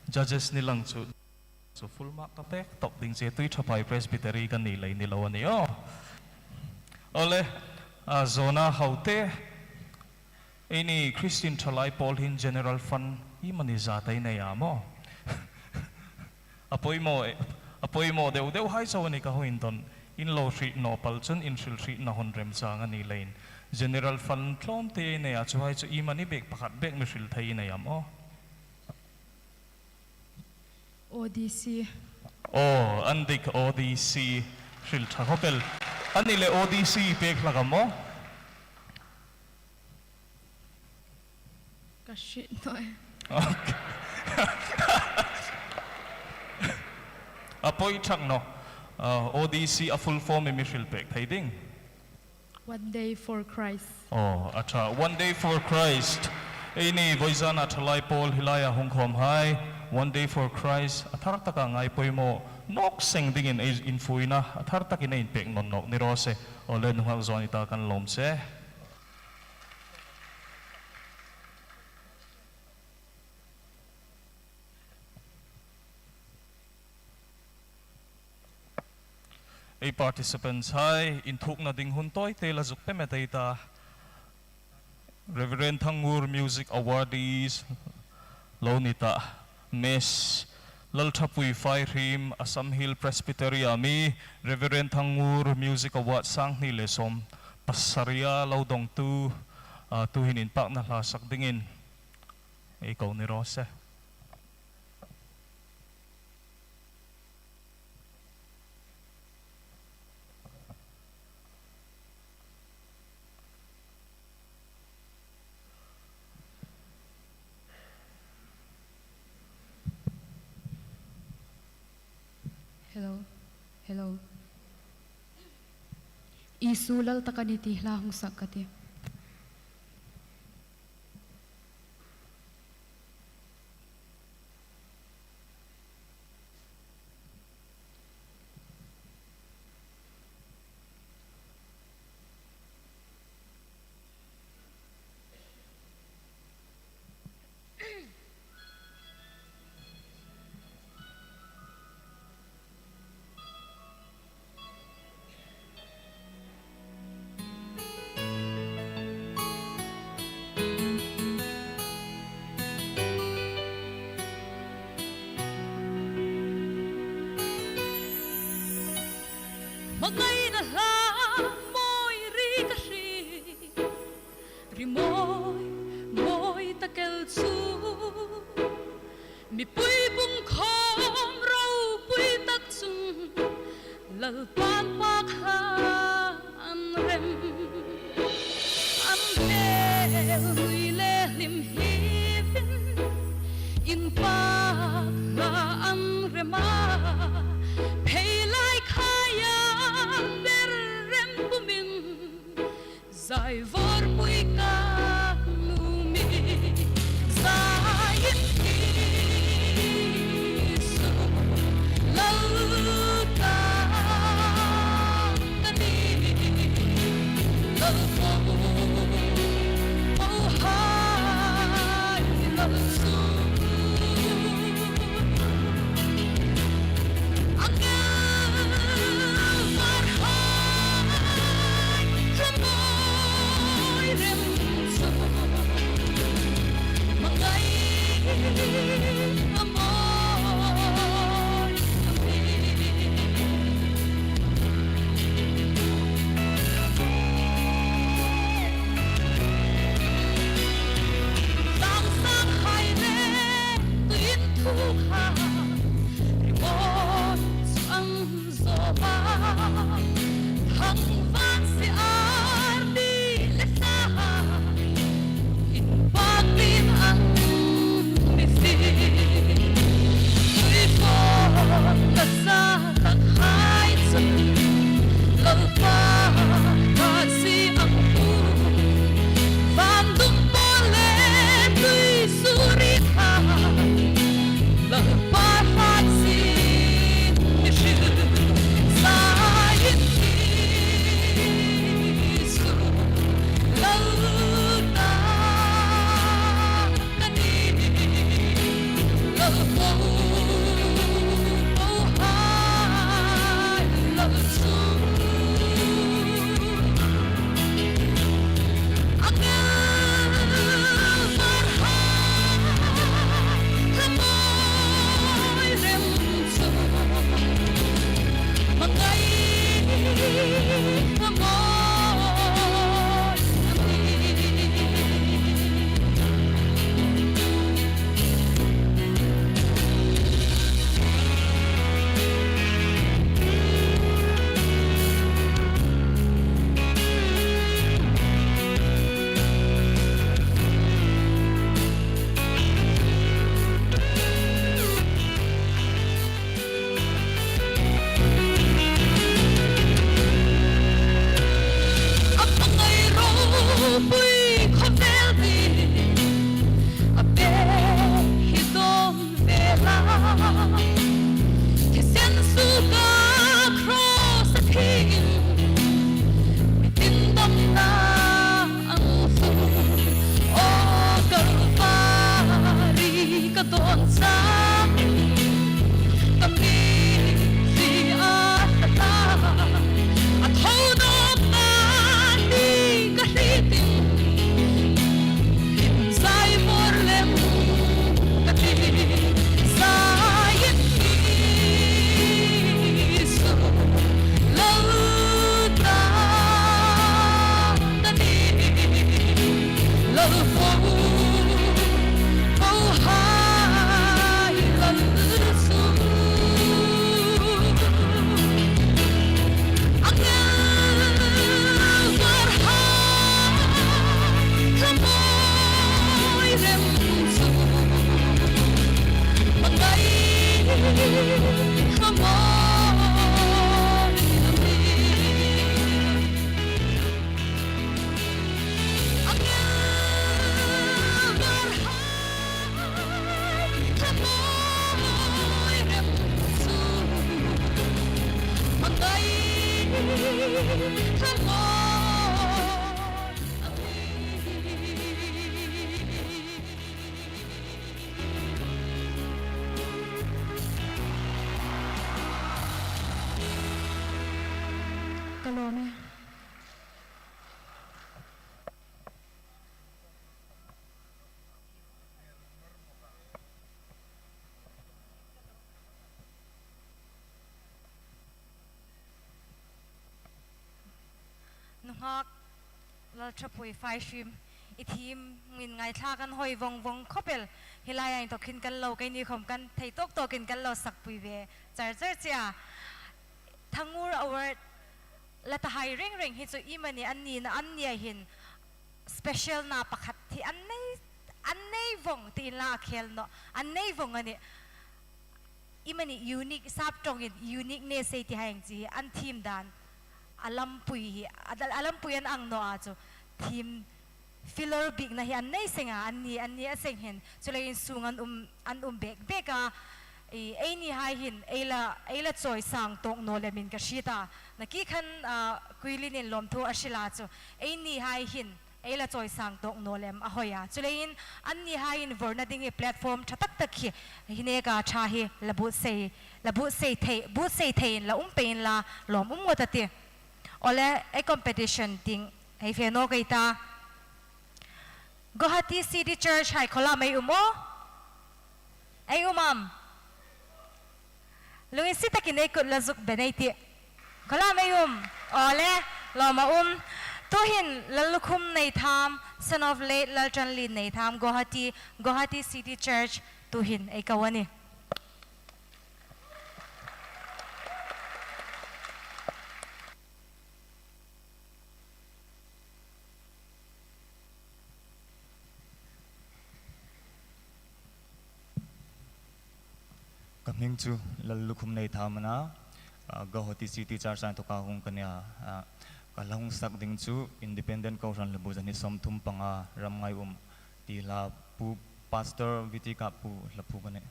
Judges ni lang chu, chu full mark ka pek tawp ding che, Tuithaphai Presbytery ka ni lei ni lo a ni aw. Awle, a, Zona Haute, eini Christian Thalai Pawl hin General Fund i mani zat ei nei a maw? A poimaw e, a poimaw deu deu hai chau a ni ka hung indawn. In lo hriet naw pal chun in hril hrietna hun remchang a ni leiin. General Fund tlawmte ei nei a, chuhai chu i mani bek pakhat bek mi hril thei i nei am aw? O D C. Aw, an dik, O D C hril ṭha khawp el. A ni le O D C pek hlak am aw? Ka hriet naw e. Ok. A poi ṭhak naw. Uh, O D C a full form i mi hril pek thei ding. One Day for Christ. Aw, a ṭha. One Day for Christ. Eini vawizana Thalai Pawl hi laia hung khawm hai. One Day for Christ a thar taka ngai poimaw nawk seng dingin ei infuina a thar takin ei inpek nawn nawk ni raw se. Aw le, nunghak zawn i ta kan lawm che. Ei participants hai inthukna ding hun tawite la zuk pe met ei ta. Reverend Thangngur Music Awardees lo ni ta. Miss Lalṭhapui Faihrim, Assam Hill Presbytery-a mi, Reverend Thangngur Music Award sang hni le sawm pasaria lo dongtu, a, tuhin inpakna hla sak dingin ei ko ni raw se. Hello. Hello. Isu lal tak a nih ti hla hung sak ka tih. Hmangaina hla mawi ri ka hriet, ri mawi mawi tak el chu. Mipui pungkhawm ropui tak chun Lalpan pakhat an rem. An hmel nui le hlim hivin inpakna an rem a, phei lai khaia ber rem pumin zai vawrpui ka nuom i, zai in Isu lal ka, ka nih, lal ko, ko hai lal su. Sang sang hai le, tuin thu kha, ri mawi ang zo a, thang van si ar di le sa, inpakna an mi si. Ka lawm e. Nunghak Lalṭhapui Faihrim, i thiem ngin ngaithlak an hoi vong vong khawp el. Hi laia inthok hin kan lo, keini khawm kan thei tawk tawkin kan lo sakpui ve char char che a. Thangur Award la ta hai reng reng hi chu iemani an nina, an nia hin special na pakhat hi an nei, an nei vong ti inla a khel naw, an nei vong a nih. Iemani unique, sap ṭawngin uniqueness ei ti hai ang chi hi an thiem dan a lampui hi, a, a lampui an ang naw a chu thiem filler bikna hi an nei seng a, an ni, an ni a seng hin. Chuleiin sung an um, an um bek bek a. I, eini hai hin ei la, ei la chawisang tawk naw lemin ka hriet a. Nakie khan, a, Kuilinin lawmthu a hril a chu, eini hai hin ei la chawisang tawk naw lem a hoi a. Chuleiin anni hai invorna ding hi platform ṭha tak tak hi, hi neka ṭha hi la buotsai, la buotsai thei, buotsai theiin la um pei inla lawm um ngawt a tih. Awle, ei competition ding hei fe nawk ei ta. Guwahati City Church hai khawlam ei um aw? Ei um am? Lunginsiet takin ei kut la zuk ben ei tih. Khawlam ei um? Awle, lawm a um. Tuhin Lallukhum Neitham, son of late Lalṭanlien Neitham, Guwahati, Guwahati City Church, tuhin ei ko a nih. Ka hming chu Lallukhum Neitham a na, a, Guwahati City Church a inthawka hung ka nih a, a, ka la hung sak ding chu Independent Kohran Hlabu zani sawmthum panga Ramngai Um ti hla, Pu Pastor Vitika Pu hla phu ka nih.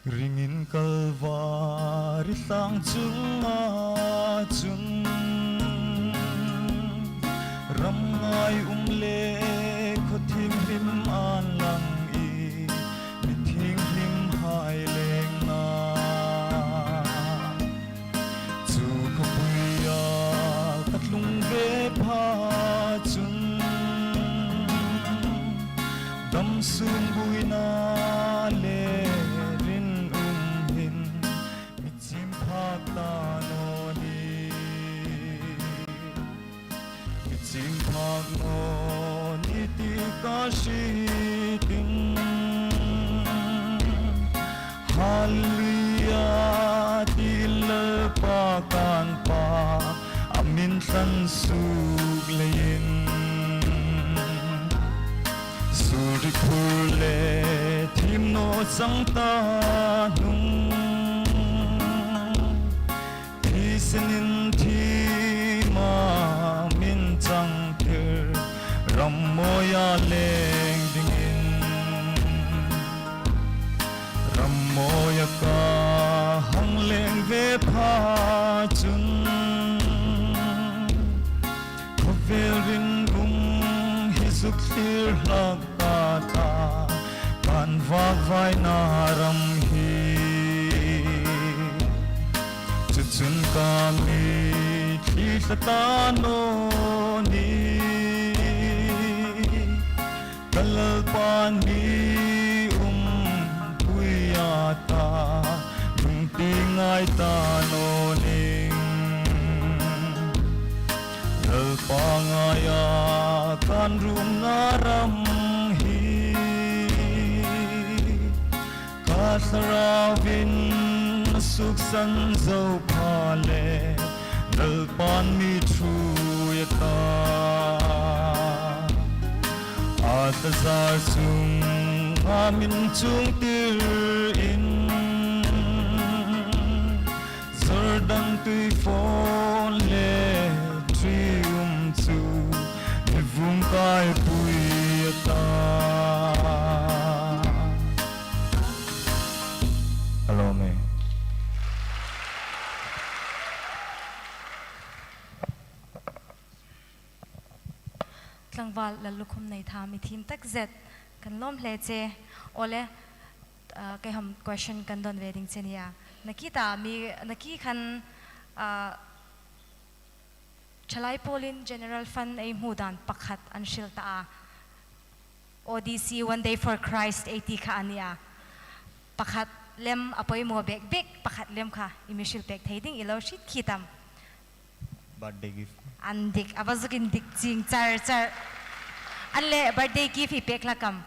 Ringin Kalvari thlang chunga chun Ramngai Um le khaw thienghlim an lang i, mi thienghlimhai lengna. Chu khawpuia ka tlung ve pha chun, dam sung buoina le rinum hin mi chim phak ta naw ni. Mi chim phak naw ni ti ka hriet ding. Hallelujah ti Lalpa kan Pa, a min thlan suok leiin. Suri phur le thiem naw chang ta hnung, thisen inthiema min changtir, Rammawi a leng dingin. Rammawi a ka hang leng ve pha chun, khawvel rinum hi zuk thlir hlak ka ta, kan vakvaina ram hi. Chu chun ka mitthli thla ta naw ni. mi umpui a ta, lungti ngai ta naw ning. Lalpa ngaia kan ruotna ram hi, ka thlarauin suksan zo pha le, Lalpan mi ṭhuoi a ta. A ta zar chunga min chungtirin, Jordan tuifawn le ṭium chu mi vung kaipui a ta. Ka lawm e. Tlangval Lallukhum Neitha, mi thiem tak zet, kan lawm hle che. Awle, ah, kei hawm question kan don ve ding che a nih a. Nakie ta mi, nakie khan, ah, Thalai Pawlin General Fund ei hmu dan pakhat an hril ta a. O D C, One Day for Christ ei ti kha a nih a. Pakhat lem a poimaw bek bek, pakhat lem kha i mi hril pek thei ding i lo hriet khi tam? Birthday gift. An dik, a va zuk indik chieng char char. An leh birthday gift i pek hlak am?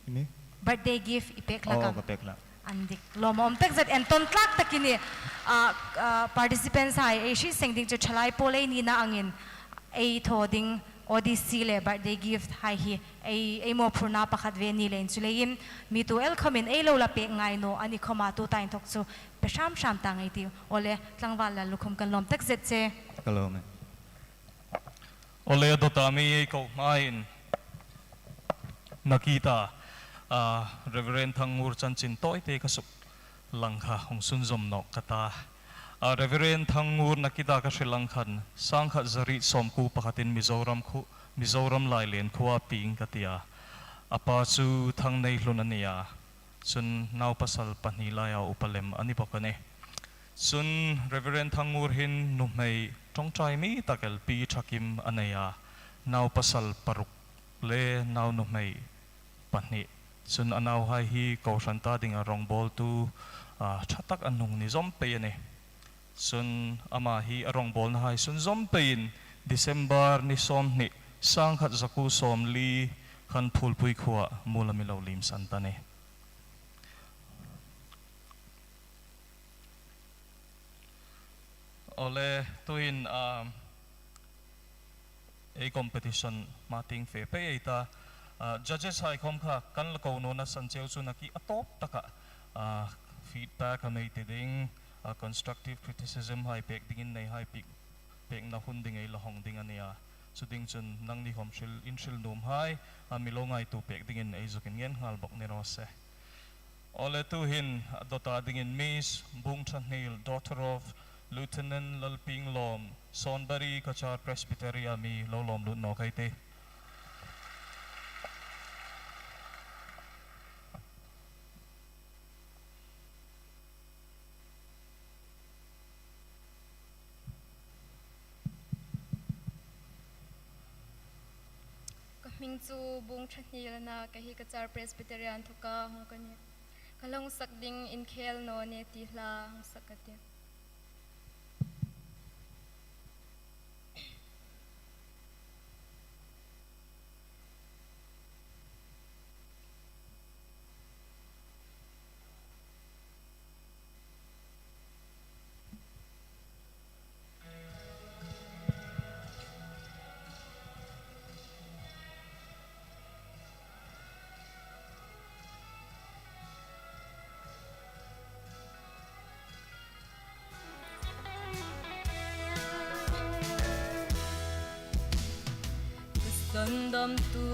Ine? Birthday gift i pek hlak am? Oh, ka pek hlak. An dik. Lawmum tak zet, entawn tlak tak i nih. Ah, ah, participants hai ei hriet seng ding chu Thalai Pawl ei nina angin ei thaw ding O D C le birthday gift hai hi ei, ei mawphurna pakhat ve ni leiin, chuleiin mi tu el khawmin ei lo la pek ngai naw a ni khawma, tuta inthawk chu pe hram hram tang ei tiu. Awle, tlangval Lallukhum, kan lawm tak zet che. Ka lawm e. Awle, a dawta mi ei ko hmain nakie ta, ah, Reverend Thangngur chanchin tawite ka suk lang kha hung sunzawm nawk ka ta. Ah, Reverend Thangngur nakie ta ka hril ang khan, sangkhat zariet sawmkuo pakhatin Mizoram khu, Mizoram Lailen khuoa pieng ka ti a. A pa chu Thangneilhun a ni a. Chun naupasal pahni laia upa lem a ni bawk a nih. Chun Reverend Thangngur hin nuhmei ṭawngṭai mi tak el Pi Ṭhakim a nei a, naupasal paruk le naunuhmei pahni. Chun a nauhai hi kohran ta dinga rawngbawltu, ah, ṭha tak an hung ni zawm pei a nih. Chun ama hi a rawngbawlnahai sunzawm peiin December ni sawmhni, sangkhat zakuo sawmli khan Phulpui khuoa muola mi lo liemsan ta a nih. Awle, tuhin, um, ei competition hma tieng fe pei ei ta. Uh, judges hai khawm kha kan la ko nawna san cheu chu nakie a tawp taka, uh, feedback a mi ti ding, uh, constructive criticism hai pek dingin neihai pek, pekna hun ding ei la hawng ding a nih a. Chu ding chun nangni khawm hril, in hril nuomhai, a mi lo ngaituo pek dingin ei zuk inngen nghal bawk ni raw se. Awle, tuhin a dawta dingin Miss Bungthanhniel, daughter of Lieutenant Lalpienglawm, Sawnbari Cachar Presbytery-a mi lo lawm lut nawk ei tih. Ka hming chu Bungthanhniel a na, kei hi Cachar Presbytery-a inthoka hung ka nih. Ka lo hung sak ding Inkhel Naw Ni ti hla hung sak ka tih. Sandamtu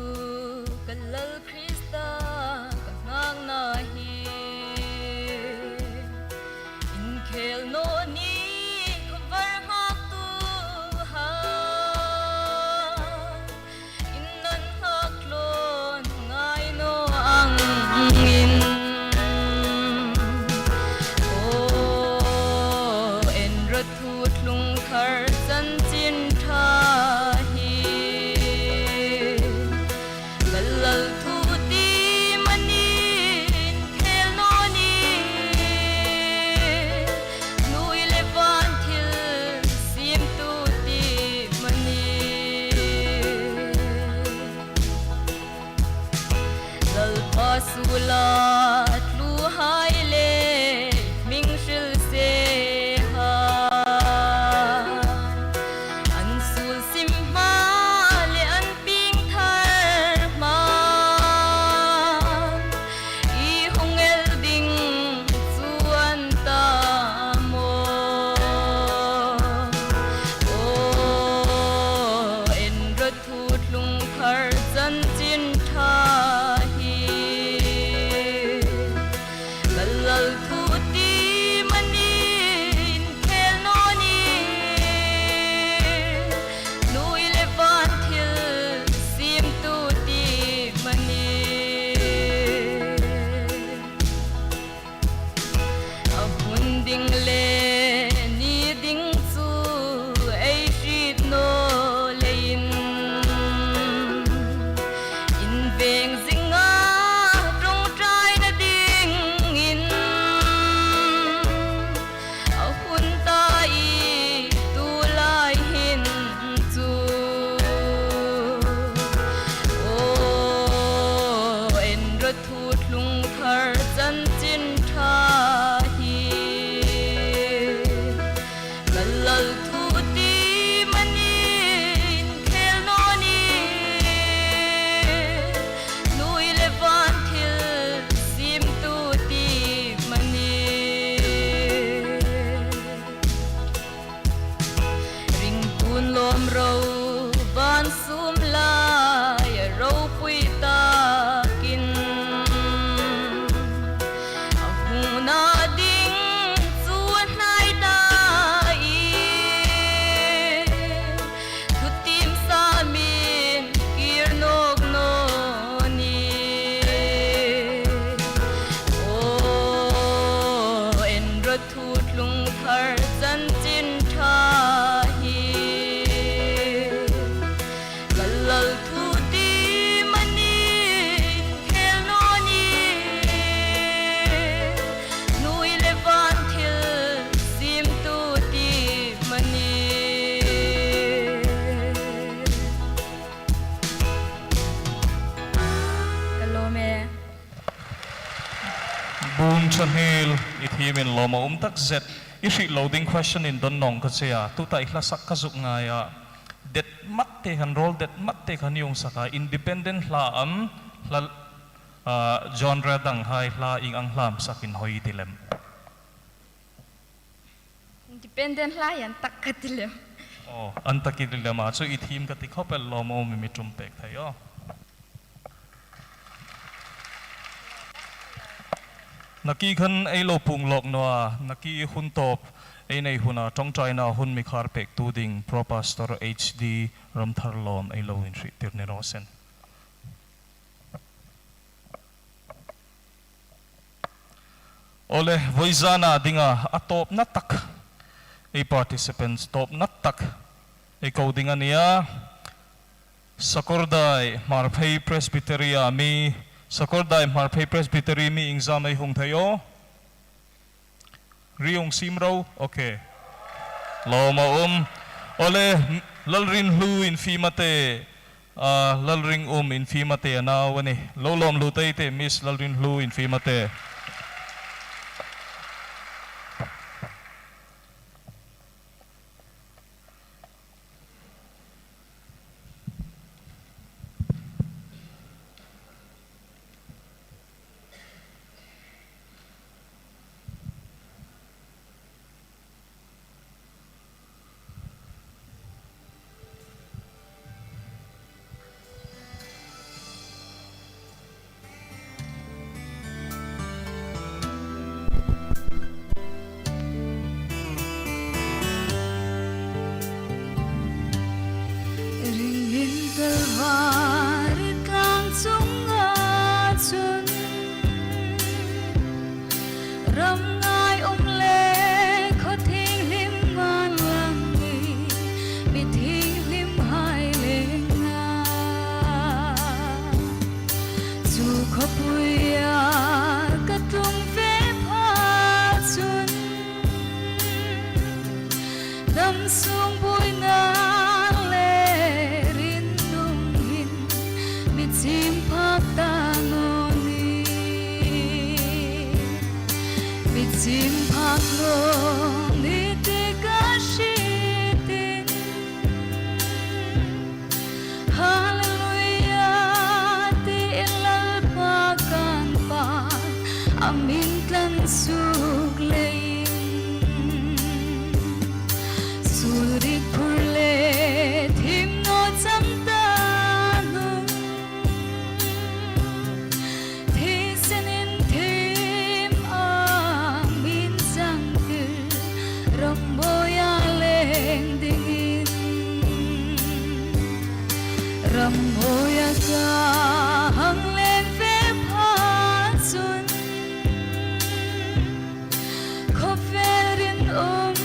ka Lal Krista ka nghakna hi, Inkhel Naw Ni khuovar nghaktuhai in an nghak tlawn ngai naw angin. Aw, en rawh, Thutlung Thar chanchin ṭha hi ka Lal thu ti Suol a tluhai le hming hrilse hai, an suol sim hma le an piengthar hma, i hung el ding chu a ni ta maw? Aw, en rawh, Thuthlung Thar chanchin ṭha hi ka lal thu ti manin khel naw ni, hnuoi le van thil siemtu ti manin. A hun ding le ni ding chu ei hriet naw leiin, inveng zinga ṭawngṭaina dingin a hun ta i tu lai hin chu. Aw, en rawh, Thuthlung Thar chanchin ṭha hi ka lal thu ti manin khel naw ni, hnuoi le van thil siemtu ti manin. Ringtu lawm ro, van sum laia ropui takin, a hungna ding chu a hnai ta i, thutiem samin kir nawk naw ni. Aw, en rawh, Thuthlung Thar chanchin ṭha hi ka lal thu ti manin khel naw ni, hnuoi le van thil siemtu ti manin. Ka lawm e. Bun Ṭhahniel, i thiem in lawm a um tak zet. I hril lo ding question in don nawng ka che a, tuta i hla sak ka zuk ngai a. Det mat te khan, rol det mat te khan i hung sak a, independent hla am, hla, ah, genre dang hai hla ieng ang hla am sak in hoi ti lem? Independent hla hi an tak ka ti lem. Aw, an tak i ti lem a, chu i thiem ka ti khop el, lawm a um, mi ṭum pek thei aw. Nakie khan ei lo pung lawk naw a, nakie hun tawp ei nei huna ṭawngṭaina hun mi khar pektu ding Pro Pastor H D Ramtharlawm ei lo inhriettir ni raw se. Awle, vawizana dinga a tawpna tak, ei participants tawpna tak ei ko ding a nih a. Sakawrdai Hmarphei Presbytery-a mi, Sakawrdai Hmarphei Presbytery mi iengzam ei hung thei aw? Ri hung siem ro, ok. Lawm a um. Awle, Lalrinhlu Infimate, ah, Lalringum Infimate a nau a nih. Lo lawm lut ei tih, Miss Lalrinhlu Infimate. Ram hnuoia ka hang leng ve pha chun, khawvel rinum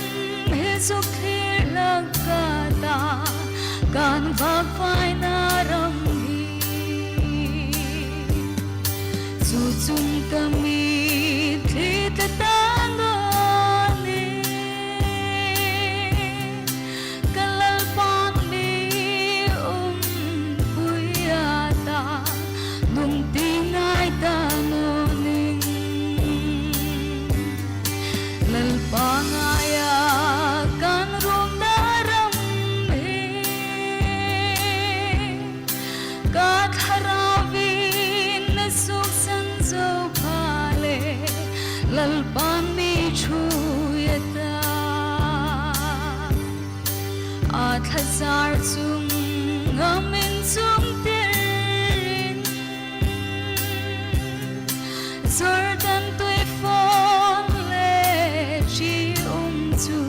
hi zuk thlir hlak ka ta, kan vakvaina ram hi. Chu chun ka mitthli tla ta naw nih. Ka Lalpan mi umpui a ta, nung ti ngai ta naw ning. Lalpa ngaia kan ruomna ram hi, ka thlarauin a suksan zo pha leh, Lalpan mi ṭhuoi a ta. A thla zar chunga min chungtirin, Jordan tuifawn le ṭium chu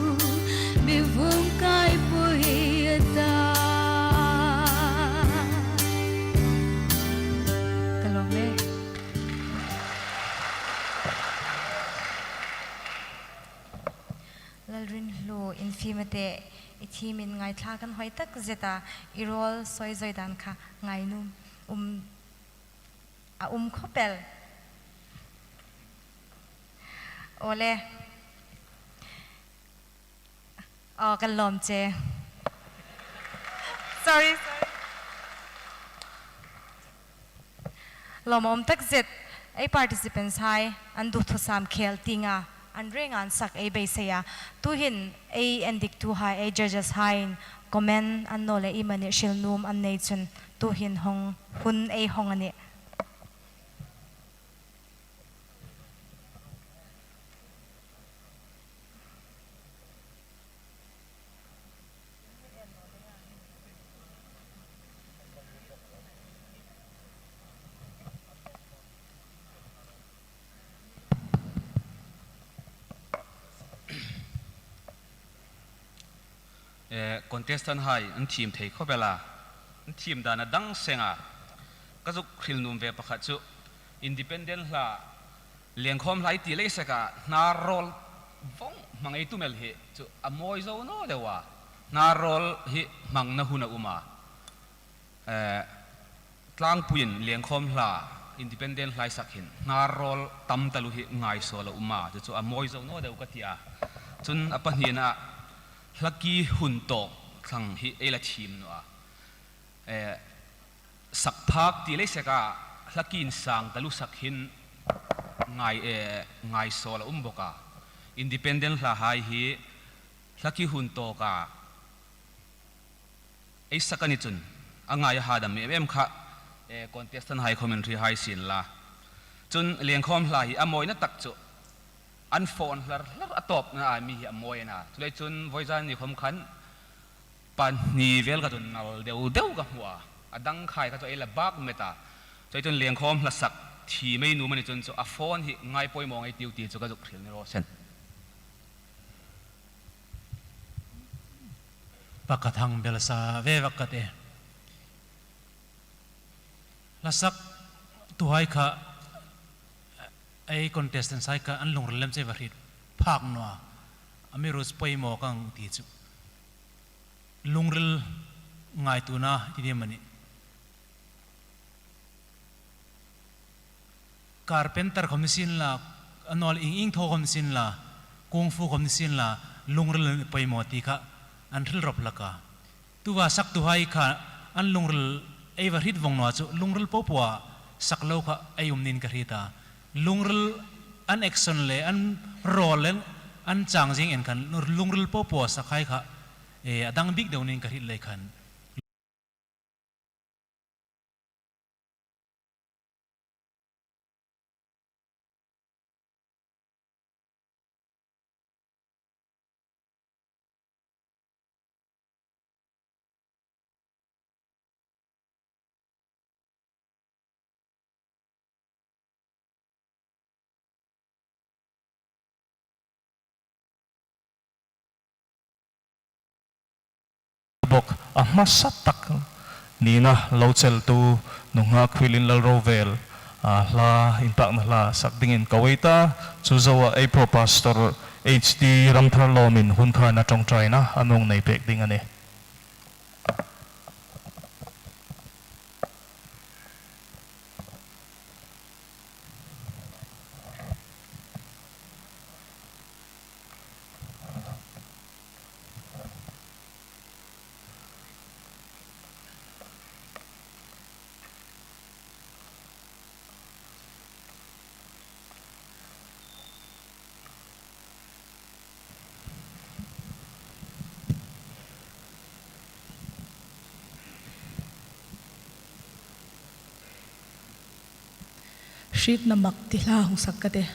mi vung kaipui a ta. Ka lawm e. Lalrinhlu Infimate, i thiemin ngaithla kan hoi tak zet a, i rawl soi zoi dan kha ngainuom um, a um khawp el. Awle. Aw, kan lawm che. Sorry, sorry. Lawmum tak zet, ei participants hai an duthusam khel tienga an reng an sak ei beisei a. Tuhin ei endiktuhai, ei judges haiin comment annawleh iemani hril nuom an nei chun tuhin hawng, hun ei hawng a nih. Eh, contestant hai an thiem thei khawp el a, an thiem dan a dang seng a. Ka zuk hril nuom ve pakhat chu, independent hla lengkhawm hla ei ti lei seka hnar rawl vawng hmang ei tum el hi chu a mawi zo naw deu a. Hnar rawl hi hmangna hun a um a. Eh, tlangpuiin lengkhawm hla, independent hla ei sak hin hnar rawl tam taluo hi ngai suol a um a, chu chu a mawi zo naw deu ka ti a. Chun a pahnina, hlaki hun tawk thlang hi ei la thiem naw a. Eh, sak phak ti lei seka, hlaki insang taluo sak hin ngai, eh, ngai suol a um bawk a. Independent hla hai hi hlaki hun tawka ei sak a ni chun, a ngai a hadam em em kha, eh, contestant hai commentary hai sien la. Chun lengkhawm hla hi a mawina tak chu an phone hlar hlar a tawpna a mi hi a mawi a na. Chuleiin chun vawizan ni khawm khan pahni vel ka chun nal deu deu ka hmu a. A dang khai kha chu ei la bak met a. Chuleiin chun lengkhawm hla sak thiem ei nuom a ni chun chu a phone hi ngai poimaw ngei tiu ti chu ka zuk hril ni raw se. Pakhat hang belsa ve vak ka ti. Hla saktuhai kha, ei contestants hai kha an lungril lem che va hriet phak naw a. Amiruokchu poimaw ka ti chu. Lungril ngaituona ti ding am a nih. Carpenter khawm ni sien la, annawleh ieng ieng thaw khawm ni sien la, kung fu khawm ni sien la, lungril poimaw ti kha an hril rawp hlak a. Tuta saktuhai kha an lungril ei va hriet vawng naw chu, lungril popoa sak lo kha ei um niin ka hriet a. Lungril an action le an rawl le an chang zing en khan lungril popoa sakhai kha, eh, a dang bik deu niin ka hriet lei khan. Bawk a hmasa tak. nina lo cheltu nunghak Hwilinlal Rovel, a, hla, inpakna hla sak dingin ka wei ta, chu zoa ei Pro Pastor H D Ramtharlawmin hun kha a ṭawngṭaina a mi nei pek ding a nih. Hrietna mak ti hla hung sak ka tih.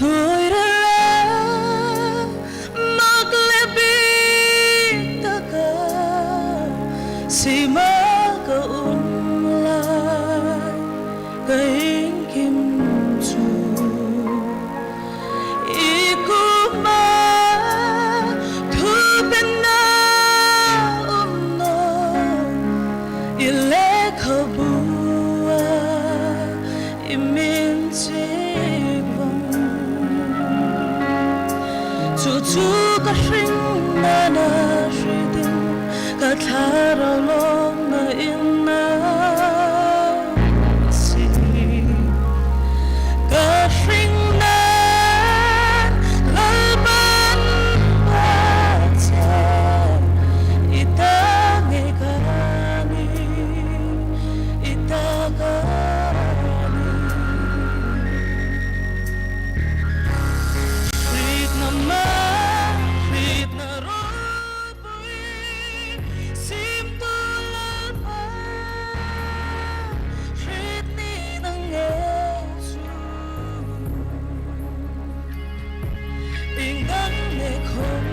Hnuoi rila mak le bik taka sima ka um lai, ka iengkim chu i kuoma thupenna um naw, i lekhabua i min chie vong. Chu chu ka hringna a hriet ding, ka thlarau lawmna in a si. Ka hringna Lalpan pa cha i ta ngei ka nih, i ta ka nih. Hrietna mak, hrietna ropui, siemtu Lalpa, hriet ning a ngei chu. Ieng dang nei khawm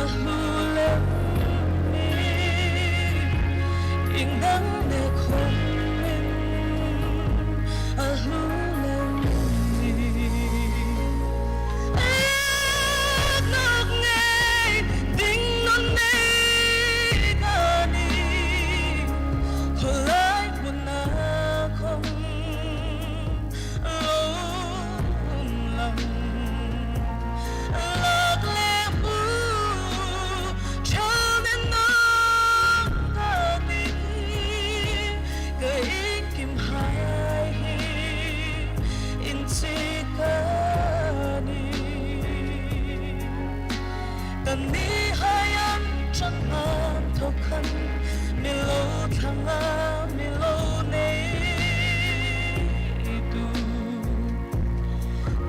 a hlu lem ni, ieng dang nei khawm a hlu lem ni. Ei, nak ngei ding nun nei ka nih, khawlai hmuna khawm lo um lang. Lak le bu ṭhang naw ka nih, ka iengkimhai hi inchik ka nih. Ka nihai an ṭang ang thaw khan, mi lo thlang a, mi lo nei tu.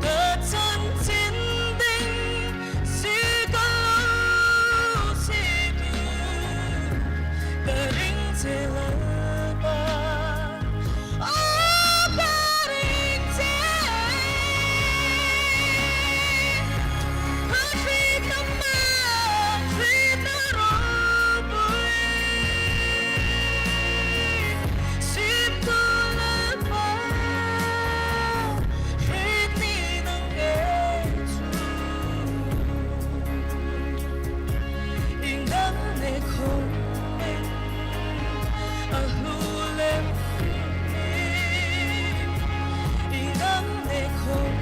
Ka chanchin ding si ka lo si tu. Ka ring che Lalpa. O, ka ring che. Ka hrietna mak, hrietna ropui, siemtu Lalpa, hriet ning a ngei chu. Ieng dang nei khawm a hlu lem ni, ieng dang nei khawm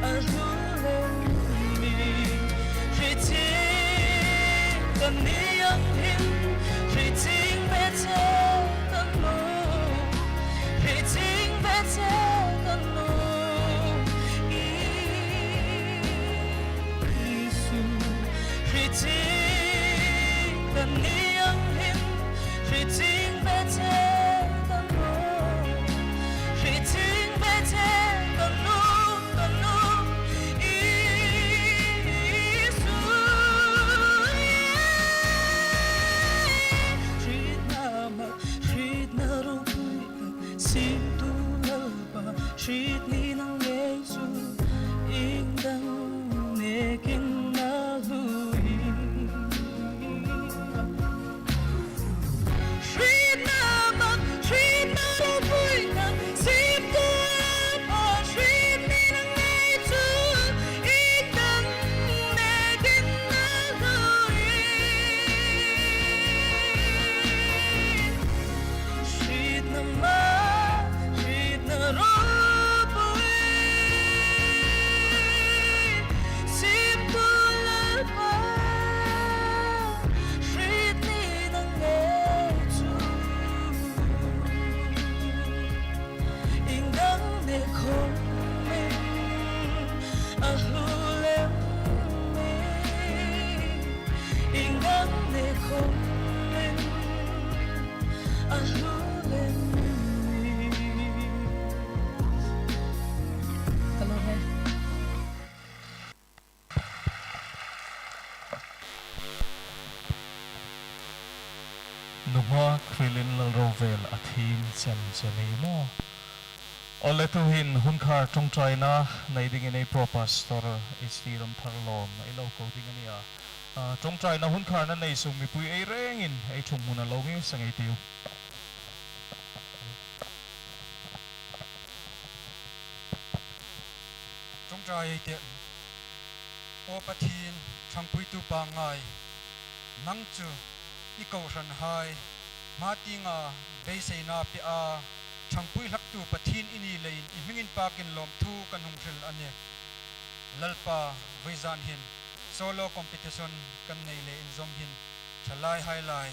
a hlu lem ni. Hre chieng ka ni ang hin, hre chieng ve che ka nuom, hre chieng ve che ka nuom. Isu, hre chieng Ni ang hin, hriet zing ve che ka nuom, hriet zing ve che ka nuom, ka nuom, Isu. Hrietna mak, hrietna ropui, siemtu Lalpa, hriet ni nang ngei chu, ieng dang nekin na hluo. Hrietna mak, hrietna ropui, siemtu Lalpa, hriet ni nang ngei chu, ieng dang nekin na hluo. Hrietna mak, hrietna ropui, siemtu Lalpa, hriet ni nang ngei chu, ieng dang nek khawmin a hluo lem, ieng dang nek khawmin a hluo lem. Ka lo he. Nunghak hrilin Lalrovel a thiem chem chem ei maw. Aw le, tuhin hun khar ṭawngṭaina nei dingin ei Pro Pastor H T Ramtharlawm ei lo ko ding a nih a. A, ṭawngṭaina hun kharna nei sung mipui ei rengin ei ṭhung hmun a lo ngir seng ei tiu. Ṭawngṭai ei tih. Aw Pathien, ṭhangpuitu pangngai, nang chu i kohranhai hma tienga beiseina pia ṭhangpui hlaktu Pathien i ni leiin i hming inpakin lawmthu kan hung hril a nih. Lalpa, vawizan hin solo competition kan nei le inzawm hin ṭhalaihai lai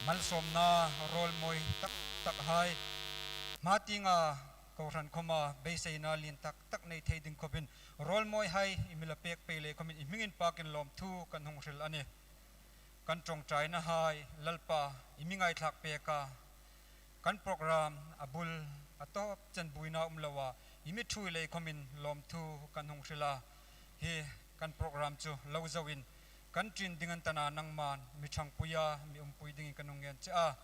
malsawmna rawlmawi tak takhai hma tienga kohran khawma beiseina lien tak tak nei thei ding khawpin rawlmawihai i mi la pek pei le khawmin i hming inpakin lawmthu kan hung hril a nih. Kan ṭawngṭainahai Lalpa i mi ngaithlak pek a, kan program a bul a tawp chen buoina um loa i mi ṭhuoi lei khawmin lawmthu kan hung hril a. Hi kan program chu lo zoin kan ṭin ding an tana nangman mi ṭhangpuia mi umpui dingin kan hung ngen che a.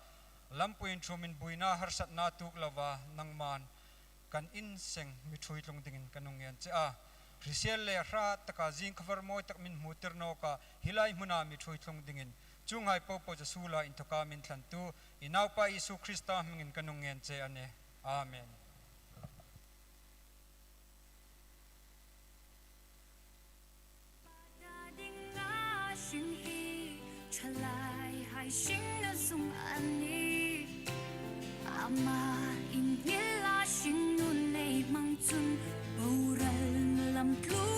Lampuiin ṭhumin buoina harsatna tuok loa nangman kan inseng mi ṭhuoi tlung dingin kan hung ngen che a. Hrisel le hrat taka zing khavar mawi tak min hmutir nawka hi lai hmuna mi ṭhuoi tlung dingin chuonghai popo chu suola inthoka min thlantu i Naupa Isu Krista hmingin kan hung ngen che a nih. Amen. Ṭhalaihai hringna zung a nih. Ama inhmila hringnun ei hmang chun boral lam tlu